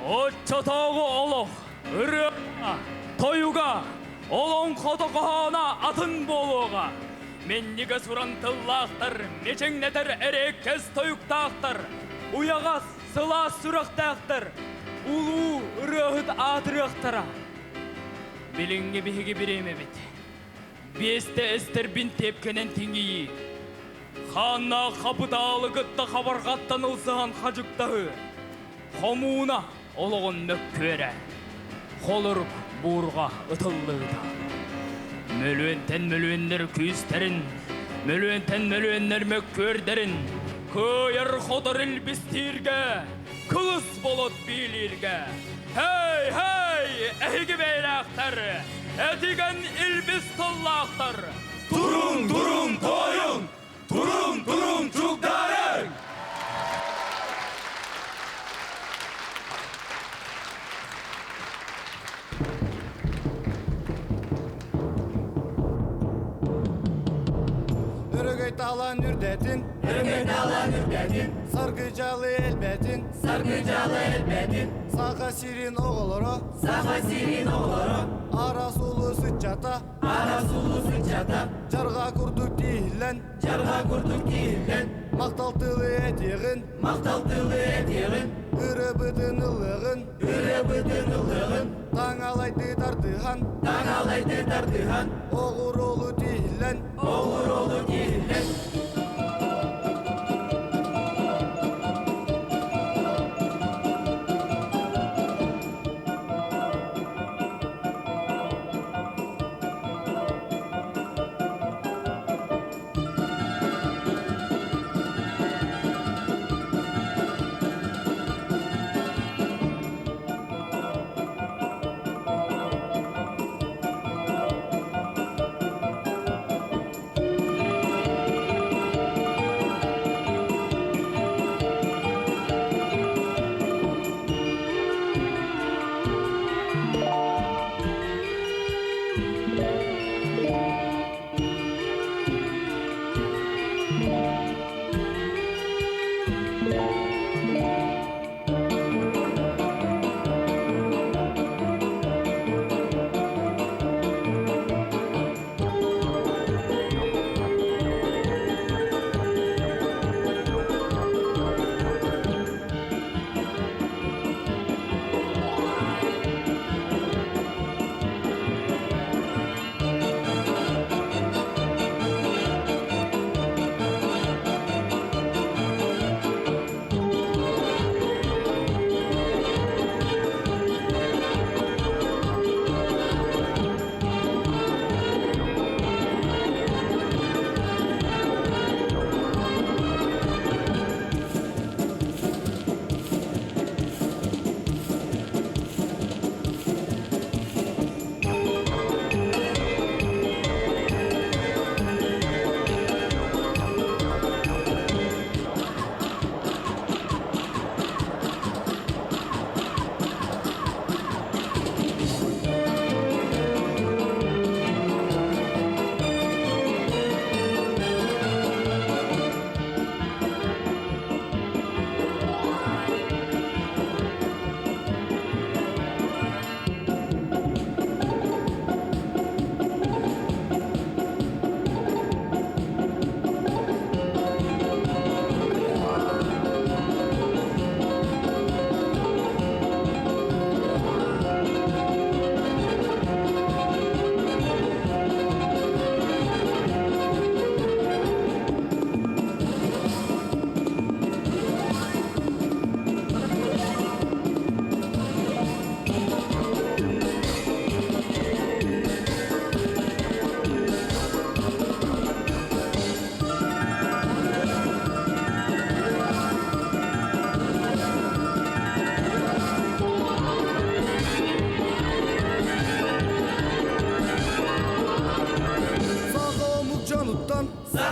Speaker 13: Оччотооҕу олох, ырыа, тойуга, олоҥхото хоһооно атын буолуоҕа. Минньигэс уран тыллаахтар, мичиҥнэтэр эриэккэс тойуктаахтар, уйаҕас, сылаас сүрэхтээхтэр, улуу ырыаһыт аатырыахтара. Билиҥҥи биһиги бириэмэбит. Биэстэ эстэрбин тиэпкэнэн тиҥийии. Хааннаах хапытаалы кытта хабарҕаттан ылсыһан хадьыктаһыы. Хомууна олоҕун мөккүөрэ. Холорук буурҕа ытыллыыта. Мөлүөнтэн мөлүөннэр күүстэрин, мөлүөнтэн мөлүөннэр мөккүөрдэрин, кыайар хотор илбистииргэ, кылыс болот биилииргэ. Хей, хей, эһиги бэйэлээхтэр, этигэн илбис тыллаахтар.
Speaker 15: Туруҥ, туруҥ, туойуҥ! Туруҥ, туруҥ, чугдаарыҥ!
Speaker 16: Өрөгөй таалан үрдэтин,
Speaker 1: Өрөгөй таалан үрдэтин,
Speaker 16: Саргы жалы элбэтин,
Speaker 1: Саргы жалы элбэтин,
Speaker 16: Саха сирин оҕолоро,
Speaker 1: Саха сирин оҕолоро,
Speaker 16: Арас улуу сыччата,
Speaker 1: Арас улуу сыччата,
Speaker 16: Жарға курдук тииллэн,
Speaker 1: Жарға курдук тииллэн,
Speaker 16: Мактал тылы этиэҕин,
Speaker 1: Мактал тылы этиэҕин,
Speaker 16: Ырыбытын ыллыҕын,
Speaker 1: Ырыбытын ыллыҕын,
Speaker 16: Таҥалайды тардыһан,
Speaker 1: Таҥалайды тардыһан,
Speaker 16: Оҕуролу тииллэн,
Speaker 1: Оҕуролу тииллэн,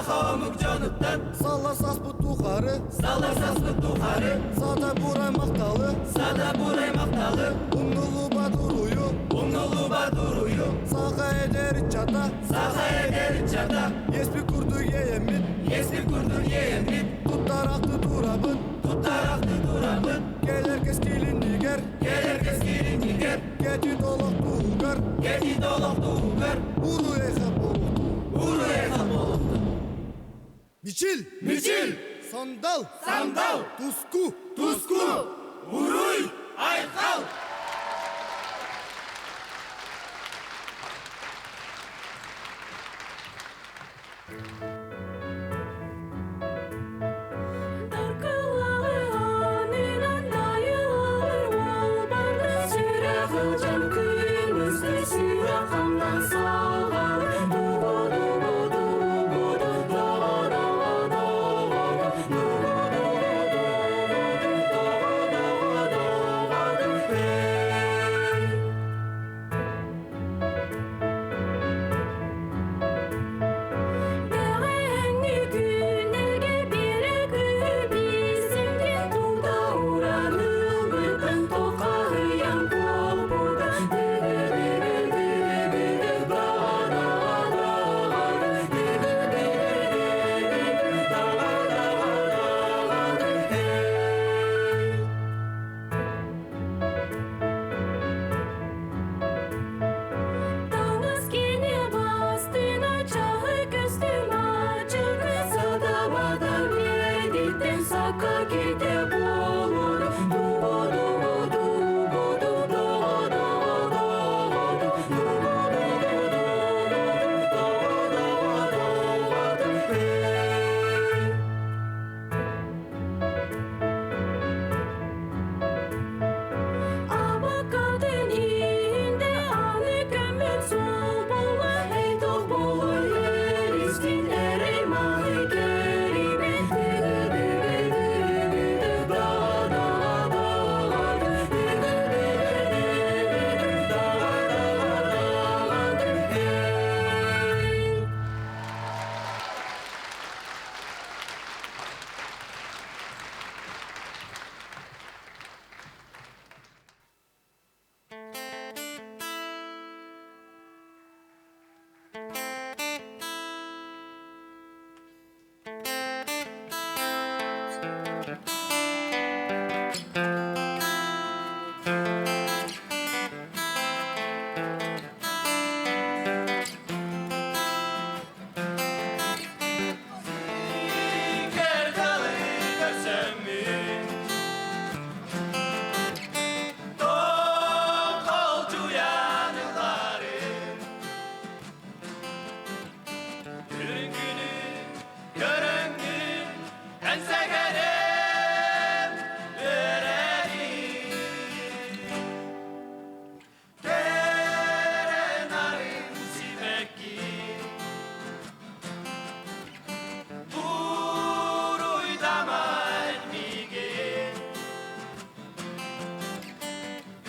Speaker 1: Саха омук дьонуттан
Speaker 16: Саллар саспыт тухары
Speaker 1: Саллар саспыт тухары
Speaker 16: Сата бурай макталы
Speaker 1: Сата бурай макталы
Speaker 16: Умнулубат уруйу
Speaker 1: Умнулубат уруйу
Speaker 16: Саха эдэр ыччата
Speaker 1: Саха эдэр ыччата
Speaker 16: Еспит курдук иэйэммит
Speaker 1: Еспит курдук иэйэммит
Speaker 16: Туттарақты турабыт
Speaker 1: Туттарақты турабыт
Speaker 16: Келер кэскилиннигэр
Speaker 1: Келер кэскилиннигэр
Speaker 16: Кэтит олох туһугар
Speaker 1: Кэтит олох туһугар
Speaker 16: Уруй-айхал буолуохтун
Speaker 1: Уруй-айхал буолуохтун
Speaker 16: Мичил!
Speaker 1: Мичил!
Speaker 16: Сандал!
Speaker 1: Сандал!
Speaker 16: Туску!
Speaker 1: Туску! Уруй! Айхал!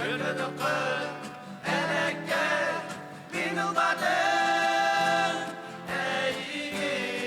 Speaker 1: Көрөдөххө элекке мин ылбатым эйигин.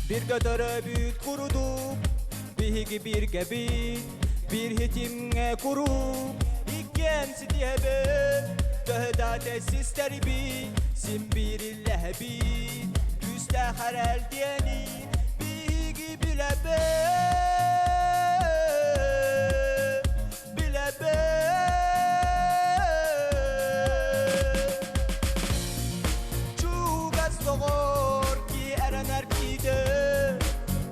Speaker 1: Бирге төрөбүт курдук, биһиги бирге бит, бир хитимге курук, иккен ситиэбит, төһө тесистерби, син бириллэһэбит, күүстээх эрэл диэни биһиги билэбит, билэбит. Чугас доҕор ки эрэнэр киһитэ,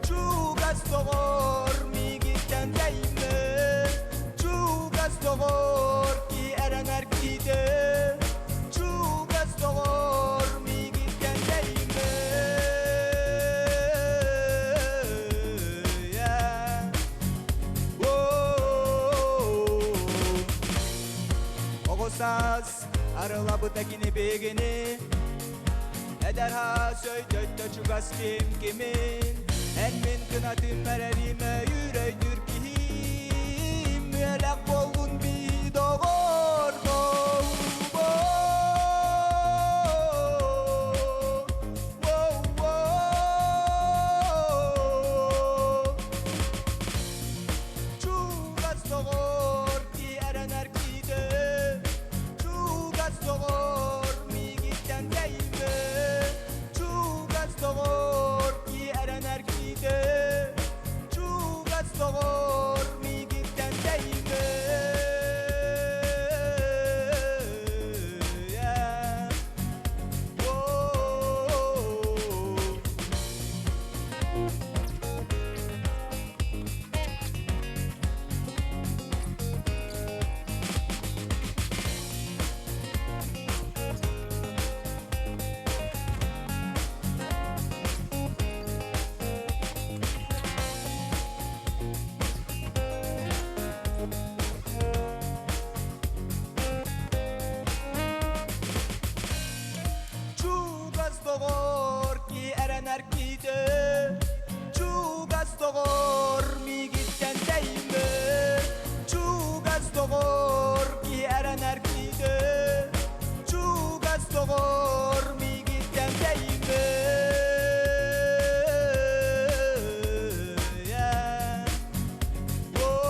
Speaker 1: чугас доҕор миигиттэн тэйимэ, чугас доҕор ки эрэнэр киһитэ, чугас доҕор миигиттэн тэйимэ. Yeah. Oh. Оҕо саас арылабыта кини бегини, Эдэр саас өйдөттө чугас ким кимин, Эн мин кынатым эрэлим өйүүр өйдүүр киһим, Үөлэх буоллун би доҕор Воу, воу, воу. Чугас доҕор ки эрэнэр киһитэ, чугас доҕор миигиттэн тэйимэ, чугас доҕор ки эрэнэр киһитэ, чугас доҕор миигиттэн тэйимэ. Yeah. Whoa. Чугас доҕор ки эрэнэр киһитэ, чугас доҕор миигиттэн тэйимэ, чугас доҕор ки эрэнэр киһитэ, чугас доҕор миигиттэн тэйимэ. Yeah. Whoa.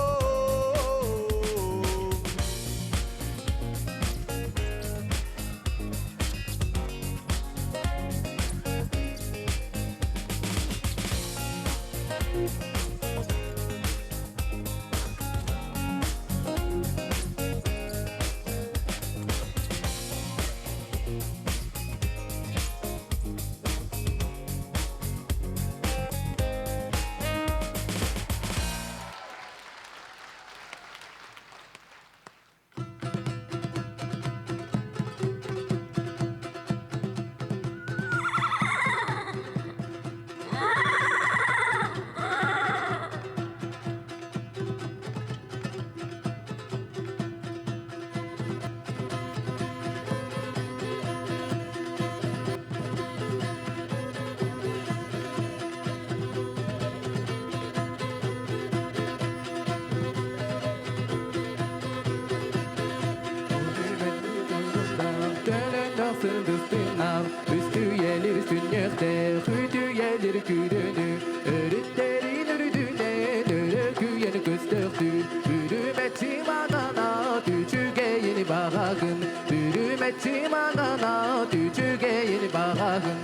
Speaker 2: Үстүйелер сүнньүөхтээх, үтүйэлэр күүрөнү, өрүттэрин өрүдүнэн, өрөкүйэн көстөөхтүр. Үрүмэччи маҥана, үчүгэйин баҕаҕын, үрүмэччи маҥана, үчүгэйин баҕаҕын.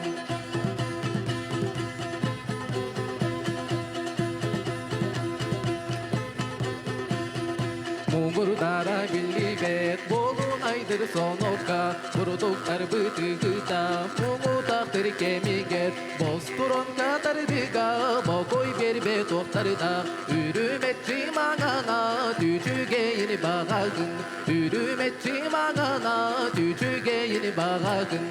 Speaker 2: Муҥурдара биллибэт буолунайдыр сонокка, бурдуктар бытыгыта, муҥутахтыр кэмигэр, бостуронка тардыга, бокой бербе туохтарда, үрүмэччи маҥана, үчүгэйин баҕаҕын, үрүмэччи маҥана, үчүгэйин баҕаҕын.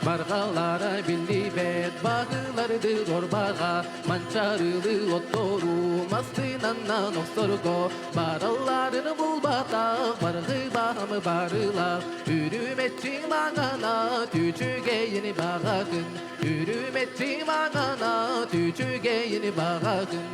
Speaker 2: Барҕалара биллибэт баҕыларды орбаҕа, манчарылы оттору мастынаннан охсорго, баралларын булбатах, баргы баһамы барылах, үрүмэччи маҥана, үчүгэйин баҕаҕын, үрүмэччи маҥана, үчүгэйин баҕаҕын.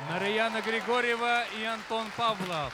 Speaker 6: Нараяна Григорьева и Антон Павлов.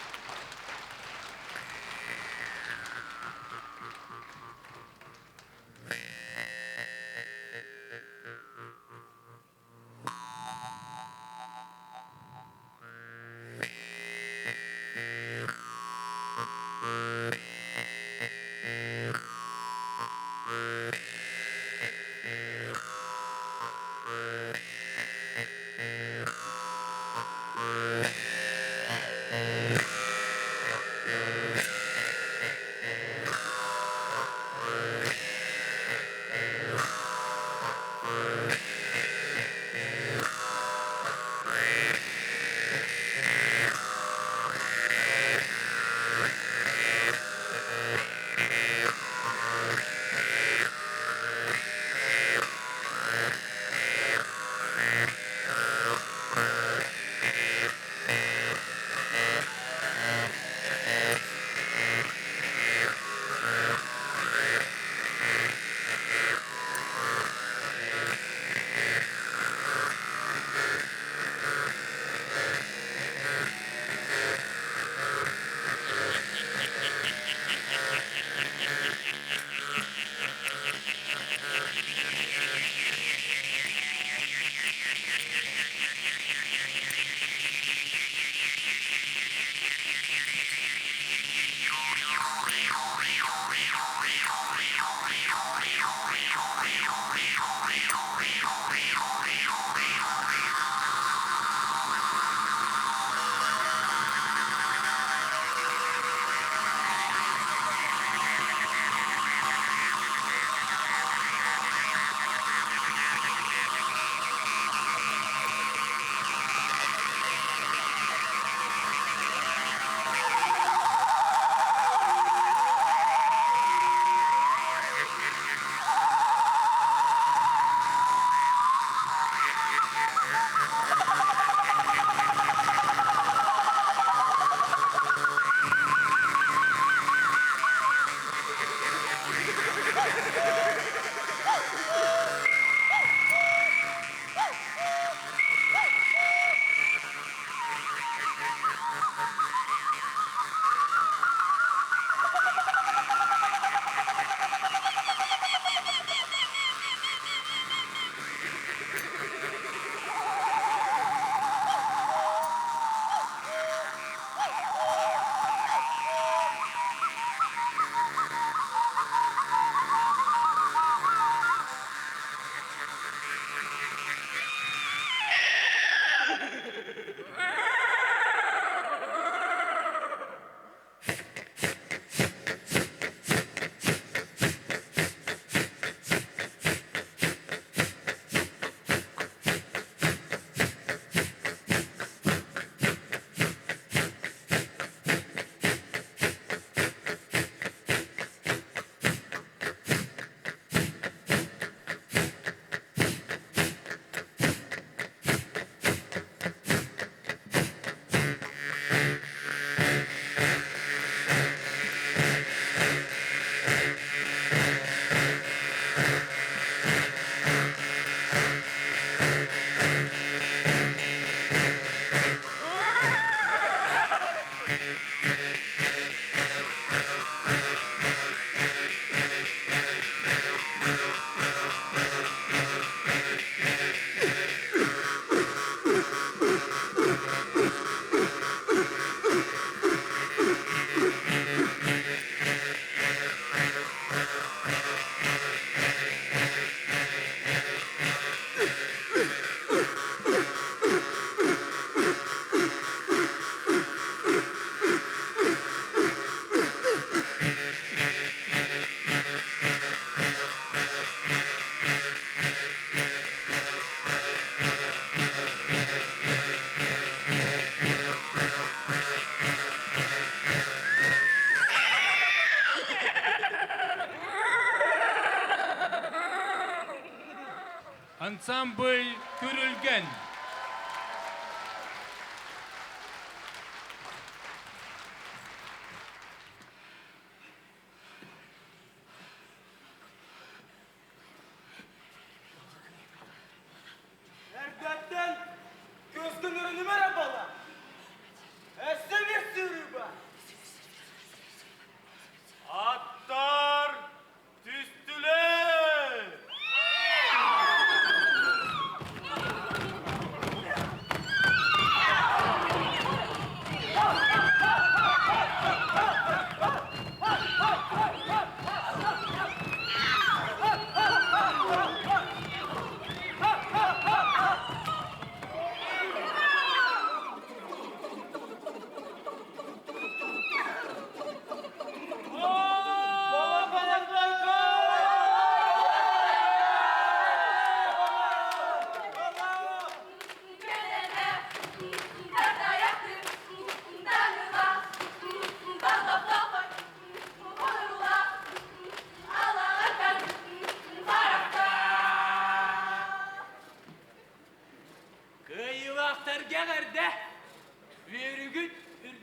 Speaker 6: Ансамбль Күрүлгэн.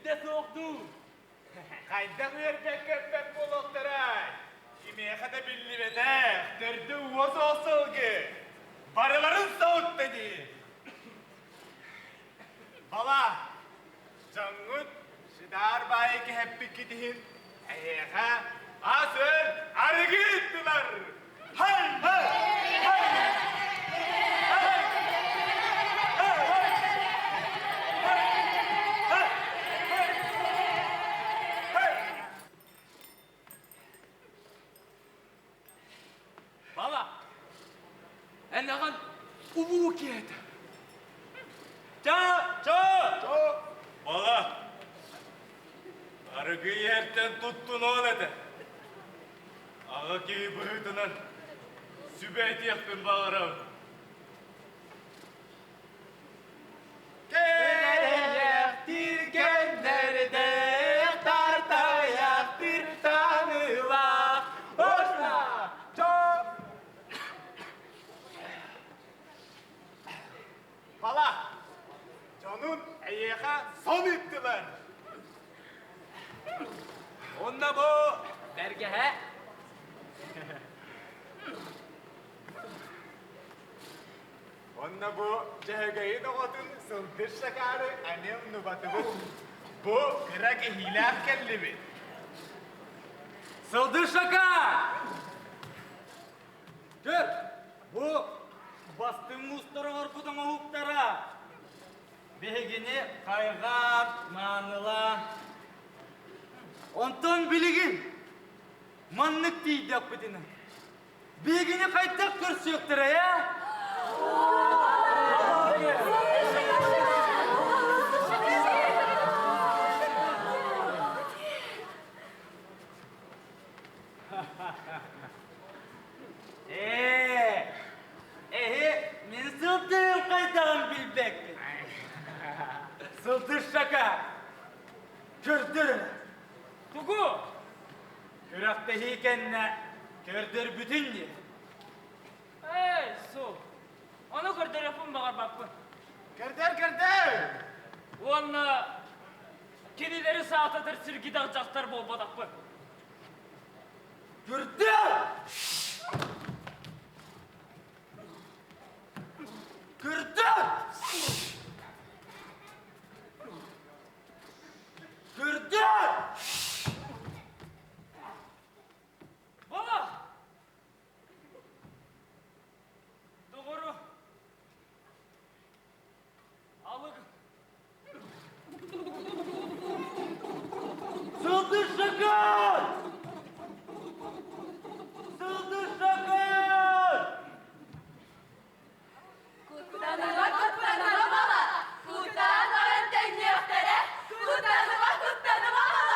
Speaker 17: Ситэ суох дуу?
Speaker 15: Хайдах үөрбэккэ буолуохтарай? Кимиэхэ да биллибэтэх, төрдө уос сылгы. Барыларын соһутта дии. Бала, дьоҥҥут Сидаар баайы кэһэппиккит иһин эһиэхэ ас өр арыгы ыыттылар. Хай! Хай! Хай!
Speaker 17: Бала, эн аҕан улуу киһи этэ.
Speaker 15: Ча! Ча! Бала, арыгы иһэртэн туттунуон этэ. Аҕа киһи быһыытынан сүбэ этиэхпин баҕарабын.
Speaker 1: Кэрэйэхтиир кэннэрдээх, тартайахтыыр таныылаах, Ошна! Чо!
Speaker 15: Бала, дьонун эйиэхэ сон ыыттылар.
Speaker 17: Онно бу бэргэһэ.
Speaker 15: Онно бу Дьөһөгөйүн оҕотун сылдыр шакаары эмиэ умнубатыбыт. Бу кыра кэһиилээх кэллибит.
Speaker 17: Сылдыр шакаар! Көр, бу бастыҥ муустар оҥорбут оҥоһуктара. Биһигини хайҕаан, маанылаан. Онтон билигин маннык тиийдэхпитинэ, биһигини хайдах көрсүөхтэрэй, ээ? Ээ, эһи мин сылдьыым хайдаҕын билбэккин. Сылдьышшака, көрдөр Тугу? Күрэхтэһии кэннэ көрдөрбүтүн дии.
Speaker 18: Эй, су, ону көрдөрүөхпүн баҕарбаппын.
Speaker 15: Көрдөр, көрдөр!
Speaker 18: Уонна кинилэри саататар сиргидэх дьахтар буолбатахпын.
Speaker 17: Көрдөр! Көрдөр! Көрдөр!
Speaker 18: Бала! Доҕору, алыг.
Speaker 17: Сылдыр шакал! Сылдыр шакал!
Speaker 19: Куттаныма, куттаныма бала! Куттаан баран тэҥниэхтэрэ! Куттаныма, куттаныма бала!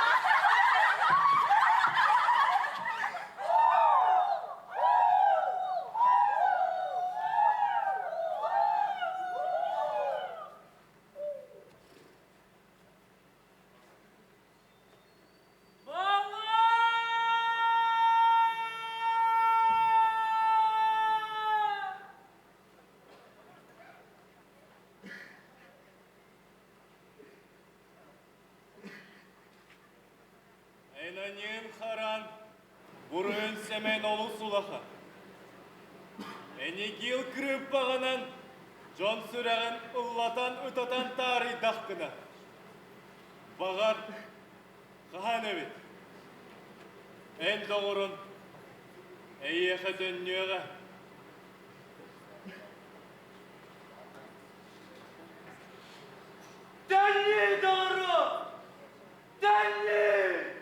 Speaker 13: Эн харан, бурун сэмэн олус улахан. Энигил кырыыппаҕынан дьон сүрэҕин ыллатан ытатан таарыйдаххына, баҕар, хаһан эбит, эн доҕорун эйиэхэ төннүөҕэ.
Speaker 17: Төннүү доҕору! Төннүү!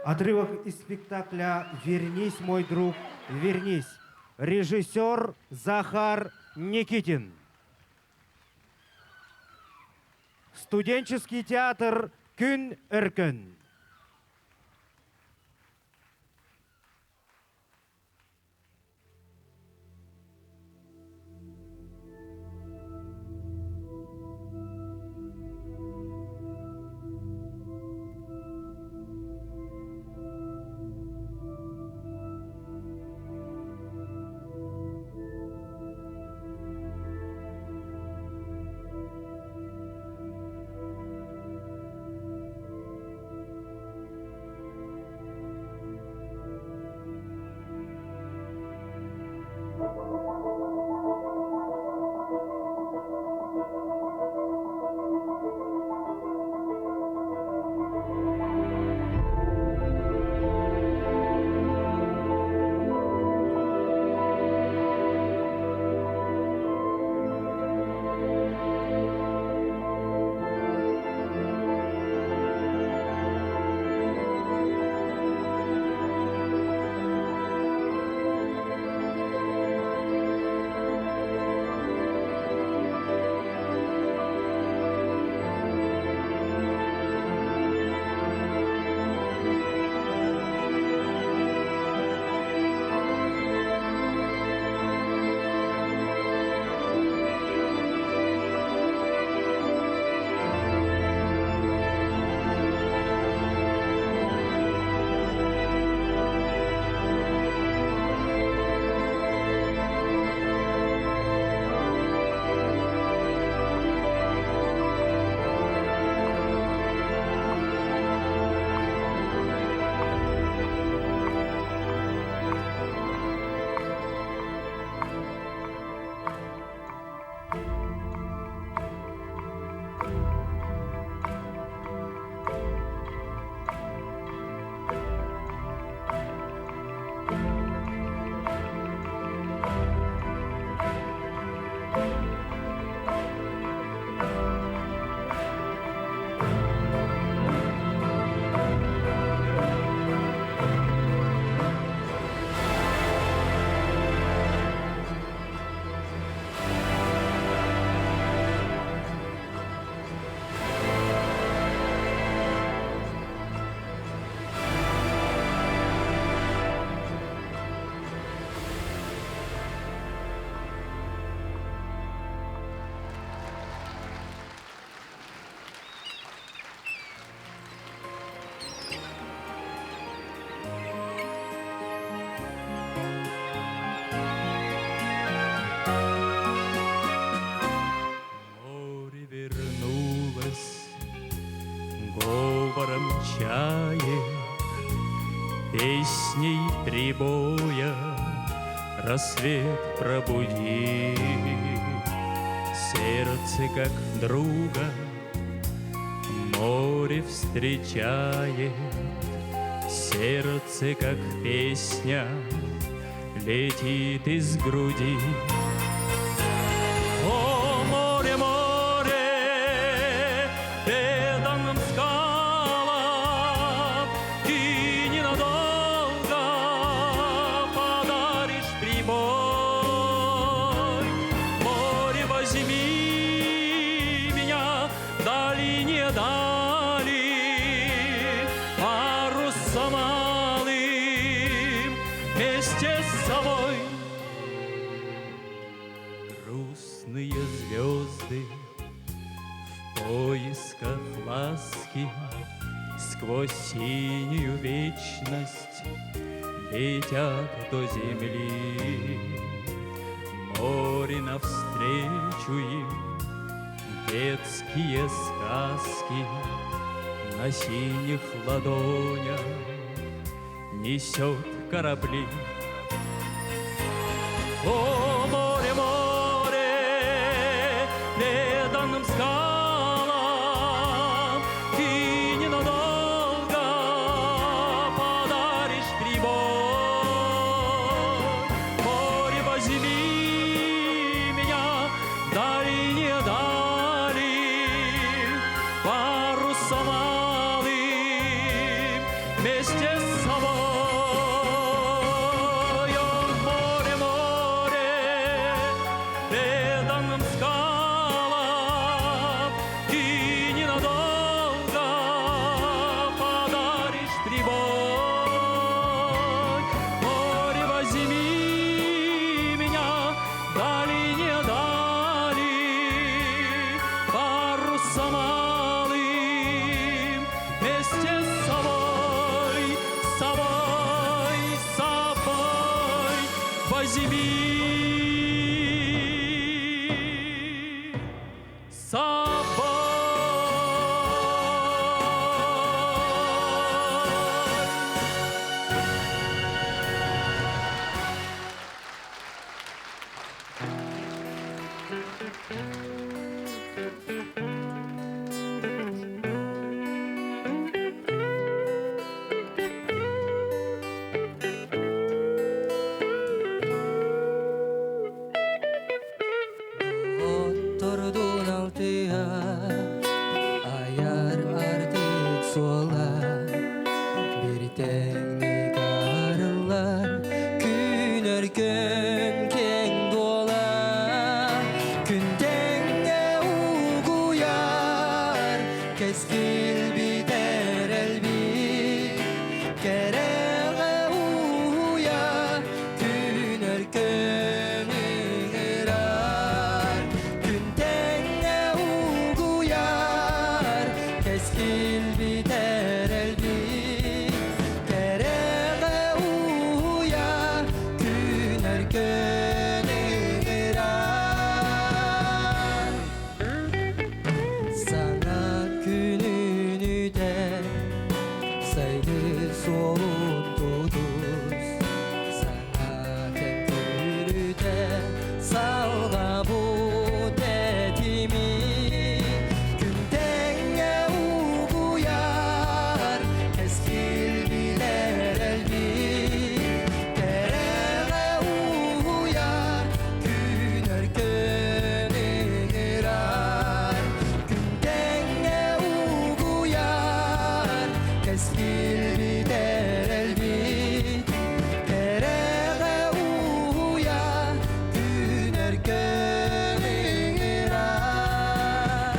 Speaker 20: Отрывок из спектакля «Вернись, мой друг, вернись». Режиссер Захар Никитин. Студенческий театр «Күн Өркөн».
Speaker 13: Море вернулось говором чаек, Песней прибоя рассвет пробуди. Сердце как друга море встречает, Сердце как песня летит из груди. О, море, море, преданным скалам Ты ненадолго подаришь прибой. Море, возьми меня в долине дали, Парусом алым вместе с собой. Грустные звезды в поисках ласки Сквозь синюю вечность летят до земли. Море навстречу им детские сказки На синих ладонях несет корабли. О, море, море, преданным скалам Ты ненадолго подаришь прибой. Море, возьми меня в дальние дали, Парусом алым вместе с собой. Море, море, преданным скалам ты ненадолго подаришь прибой. Море, возьми меня дали, не дали, парусом алым вместе с собой, с собой, с собой возьми. С собой.
Speaker 2: Оттордун алтыа, аяр артык суола, Биртеңник арылар, күн өркөн кең дуола, Күн угуяр, кескил битер элби, Кереге уя, күн өркөн ыңырар, Күн угуяр, кескил битер элби, Кереге уя, күн өркөн ыңырар. Сана күнүнүдө сайды солун тутус, Сана кем салга бу тетими, Күн теңе угуяр, кескил билер элби, Кереге уяр, күн өркөн ыңырар, Күн теңе угуяр, кескил битер элби, Кереге уя, күн өркөн ыңырар.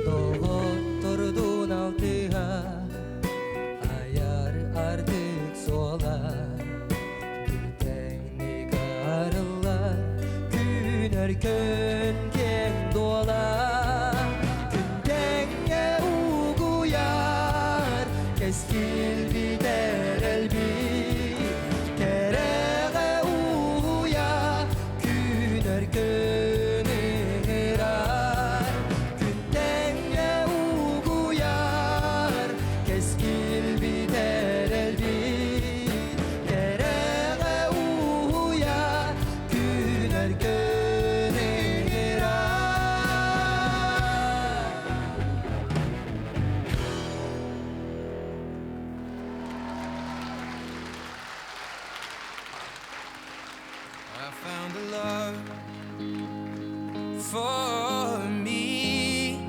Speaker 2: Доҕоттордун алтыа, аяр артык суола, Бүтеңник арылар, күн өркөн кең дуола, Күн теңе угуяр, кескил битер элби, Кереге уя, күн өркөн ыңырар, Күн теңе угуяр, кескил битер элби, Кереге уя, күн өркөн ыңырар.
Speaker 21: I found a love for me.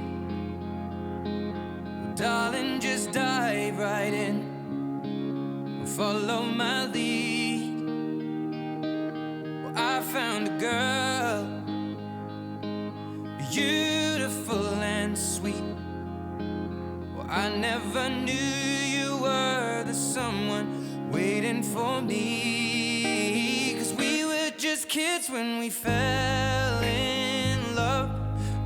Speaker 21: Darling, just dive right in and follow my lead. Well, I found a girl, beautiful and sweet. Well, I never knew you were the someone waiting for me. 'Cause we were just kids when we fell in love,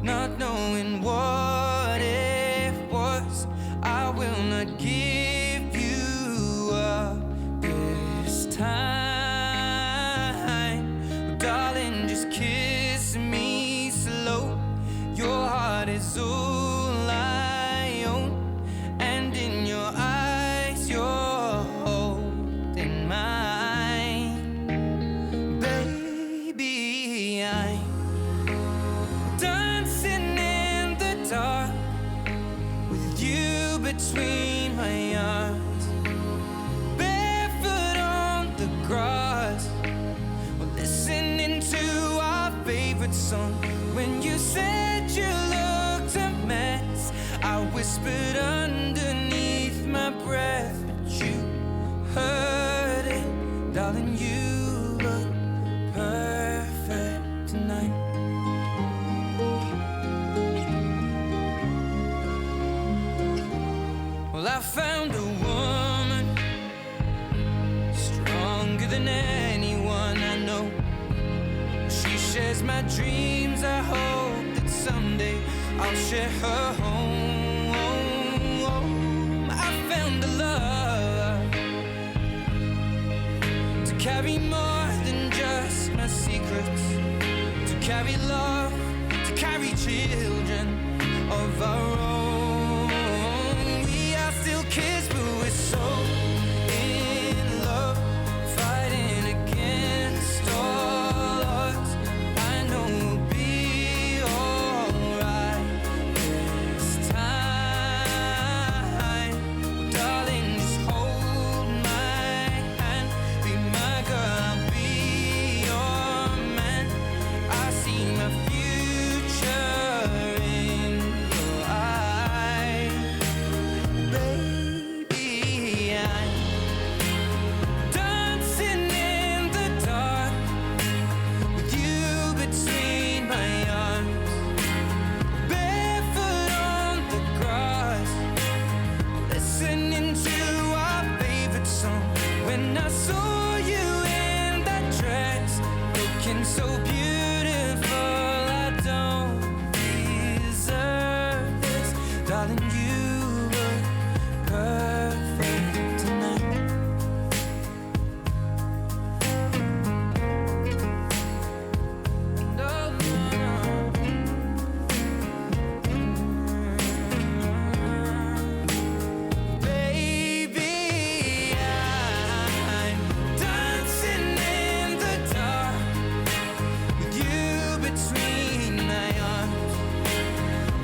Speaker 21: not knowing what it was. I will not give you up this time. Darling, just kiss me slow. Your heart is all I own, and in your eyes, you're holding mine. Baby, I'm dancing in the dark with you. between my arms, barefoot on the grass, we're listening to our favorite song. When you said you looked a mess, I whispered underneath my breath, but you heard it, darling. You look perfect tonight. Well, I found a woman stronger than anyone I know. She shares my dreams. I hope that someday I'll share her home. I found a love to carry more than just my secrets, to carry love, to carry children of our own. We are still kids, but we're so in love, fighting against all odds. I know we'll be alright this time. Darling, just hold my hand. Be my girl, I'll be your man. I see my future in your eyes. Baby, I'm dancing in the dark with you between my arms, barefoot on the grass, listening to our favorite song. When I saw you in that dress, looking so beautiful, I don't deserve this, darling. You look perfect tonight. No, no, no. Baby, I'm dancing in the dark with you between my arms,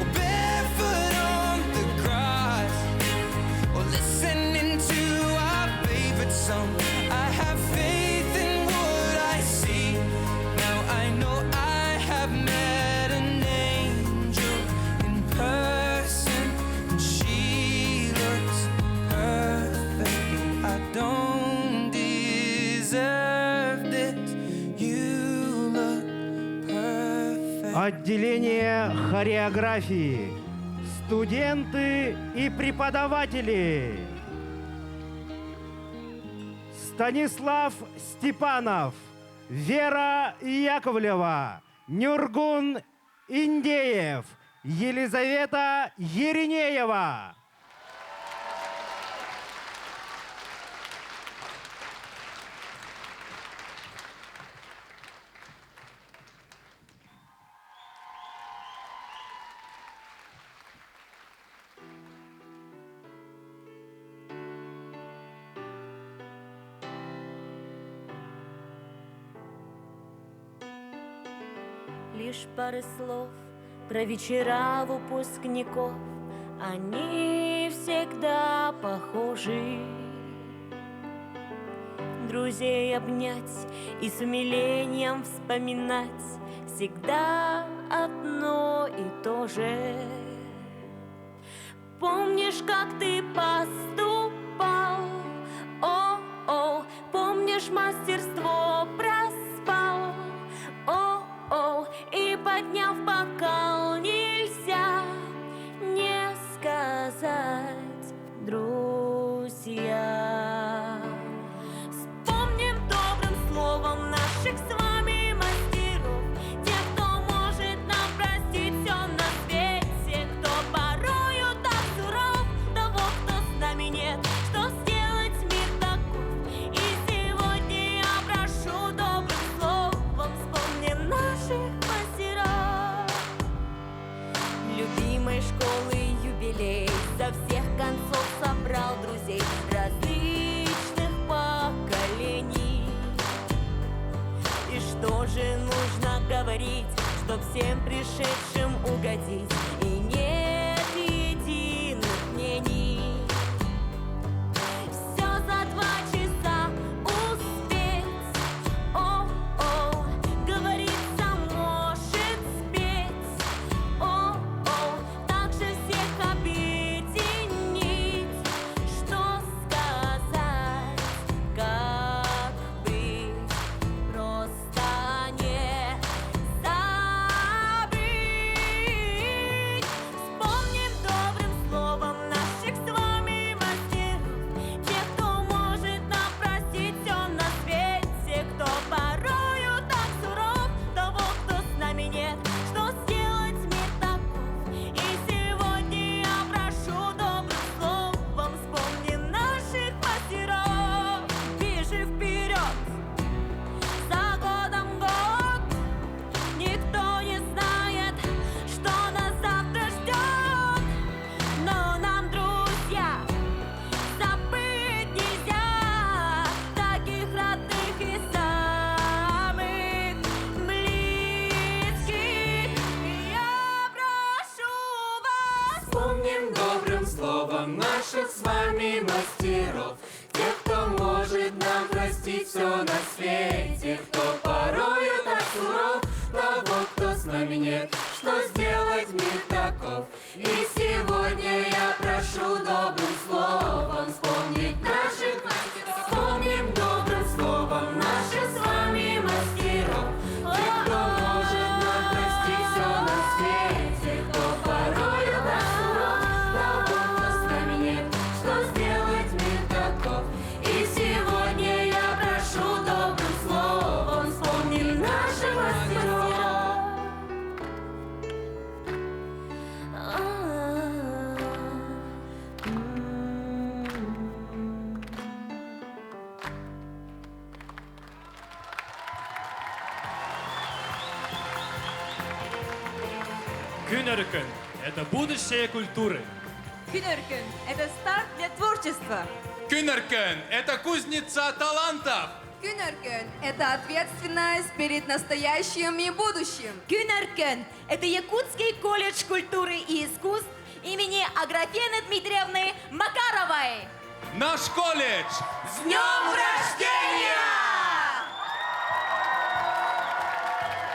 Speaker 21: or barefoot on the grass, or listening to our favorite song. I have faith in what I see. Now I know I have met an angel in person, and she looks perfect. I don't deserve this. You look perfect.
Speaker 20: Отделение хореографии. Студенты и преподаватели. Станислав Степанов, Вера Яковлева, Нюргун Индеев, Елизавета Еринеева.
Speaker 3: Лишь пары слов про вечера выпускников. Они всегда похожи. Друзей обнять и с умилением вспоминать всегда одно и то же. Помнишь, как ты поступал? О-о, помнишь, мастерство проспал? О-о, и подняв бокал, нельзя не сказать, друзья. Вспомним добрым словом наших с вами мастеров, тех, кто может нам простить все на свете, кто порою так суров, того, кто с нами нет, что сделать мир таков. И сегодня я прошу добрым словом, вспомним наших мастеров. Любимой школы юбилей со всех концов собрал друзей различных поколений. И что же нужно говорить, чтоб всем пришедшим угодить? И нет единых мнений.
Speaker 4: свете, кто порою так суров, того, кто с нами нет, что сделать мир таков. И сегодня я прошу добрым словом вспомнить наших мастеров. Вспомним добрым словом наших с вами мастеров. Тех, кто может нам простить все на свете, кто порою так суров, того, кто с нами нет, что сделать мир таков. И сегодня я прошу добрым словом вспомнить наших мастеров.
Speaker 13: Күн Өркөн – это будущее культуры.
Speaker 19: Күн Өркөн – это старт для творчества.
Speaker 6: Күн Өркөн – это кузница талантов.
Speaker 19: Күн Өркөн – это ответственность перед настоящим и будущим.
Speaker 3: Күн Өркөн – это Якутский колледж культуры и искусств имени Аграфены Дмитриевны Макаровой.
Speaker 6: Наш колледж!
Speaker 3: С днем рождения!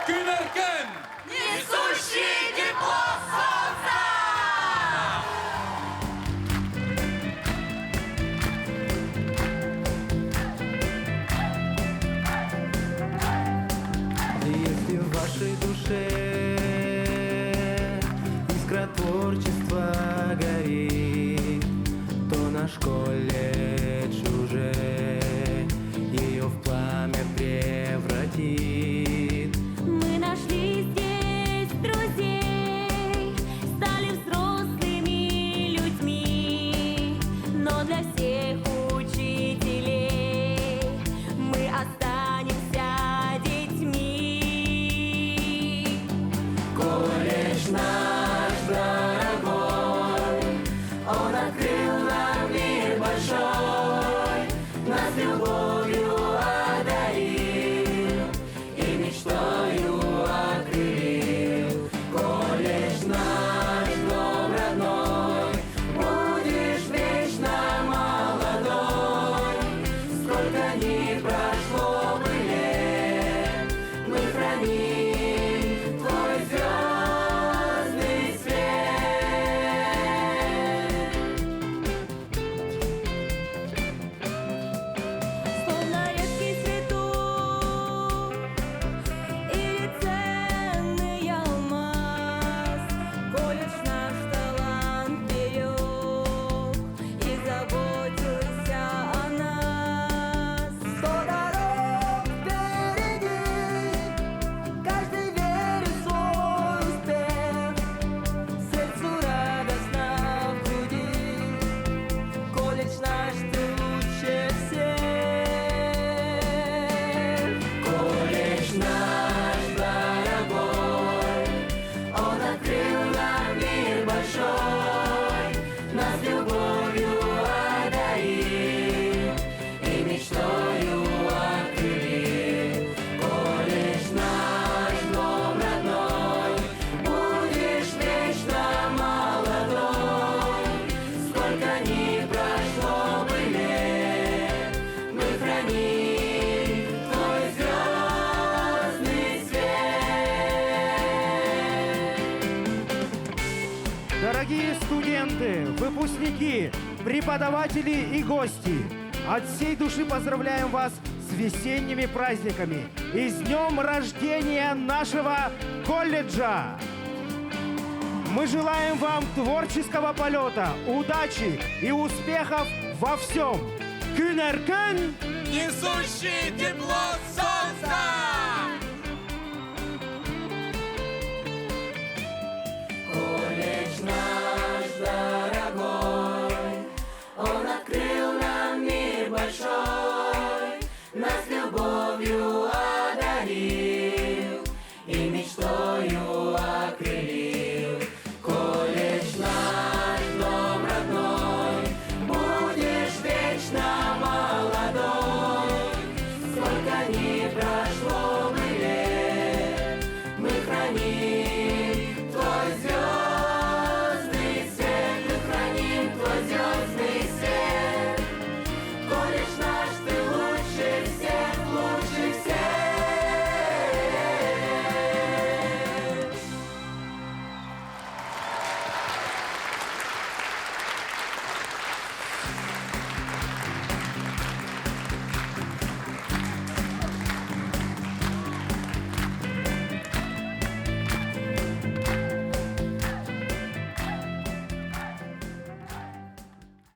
Speaker 6: Күн Өркөн!
Speaker 3: Несущий тепло солнца!
Speaker 21: Если в вашей душе искра творчества горит, то наш колледж уже ее в пламя превратит.
Speaker 3: Мы нашли здесь друзей, стали взрослыми людьми, но для всех учителей мы останемся детьми.
Speaker 4: Колледж наш дорогой, он открыл нам мир большой, нас любовью одарил и мечтою окрылил. Колледж наш, дом родной, будешь вечно молодой. Сколько ни прошло бы лет, мы храним твой звездный свет.
Speaker 3: Словно редкий цветок или ценный алмаз, колледж наш талант берег и заботился о нас.
Speaker 2: Сто дорог впереди, каждый верит в свой успех. Сердцу радостно в груди, колледж наш ты лучше всех.
Speaker 4: Колледж наш дорогой, он открыл нам мир большой, нас любовью одарил и мечтою окрылил. Колледж наш, дом родной, будешь вечно молодой. Сколько ни прошло бы лет, мы храним твой звездный свет.
Speaker 20: Дорогие студенты, выпускники, преподаватели и гости, от всей души поздравляем вас с весенними праздниками и с днем рождения нашего колледжа! Мы желаем вам творческого полета, удачи и успехов во всем! Күн Өркөн!
Speaker 6: Несущий тепло солнца!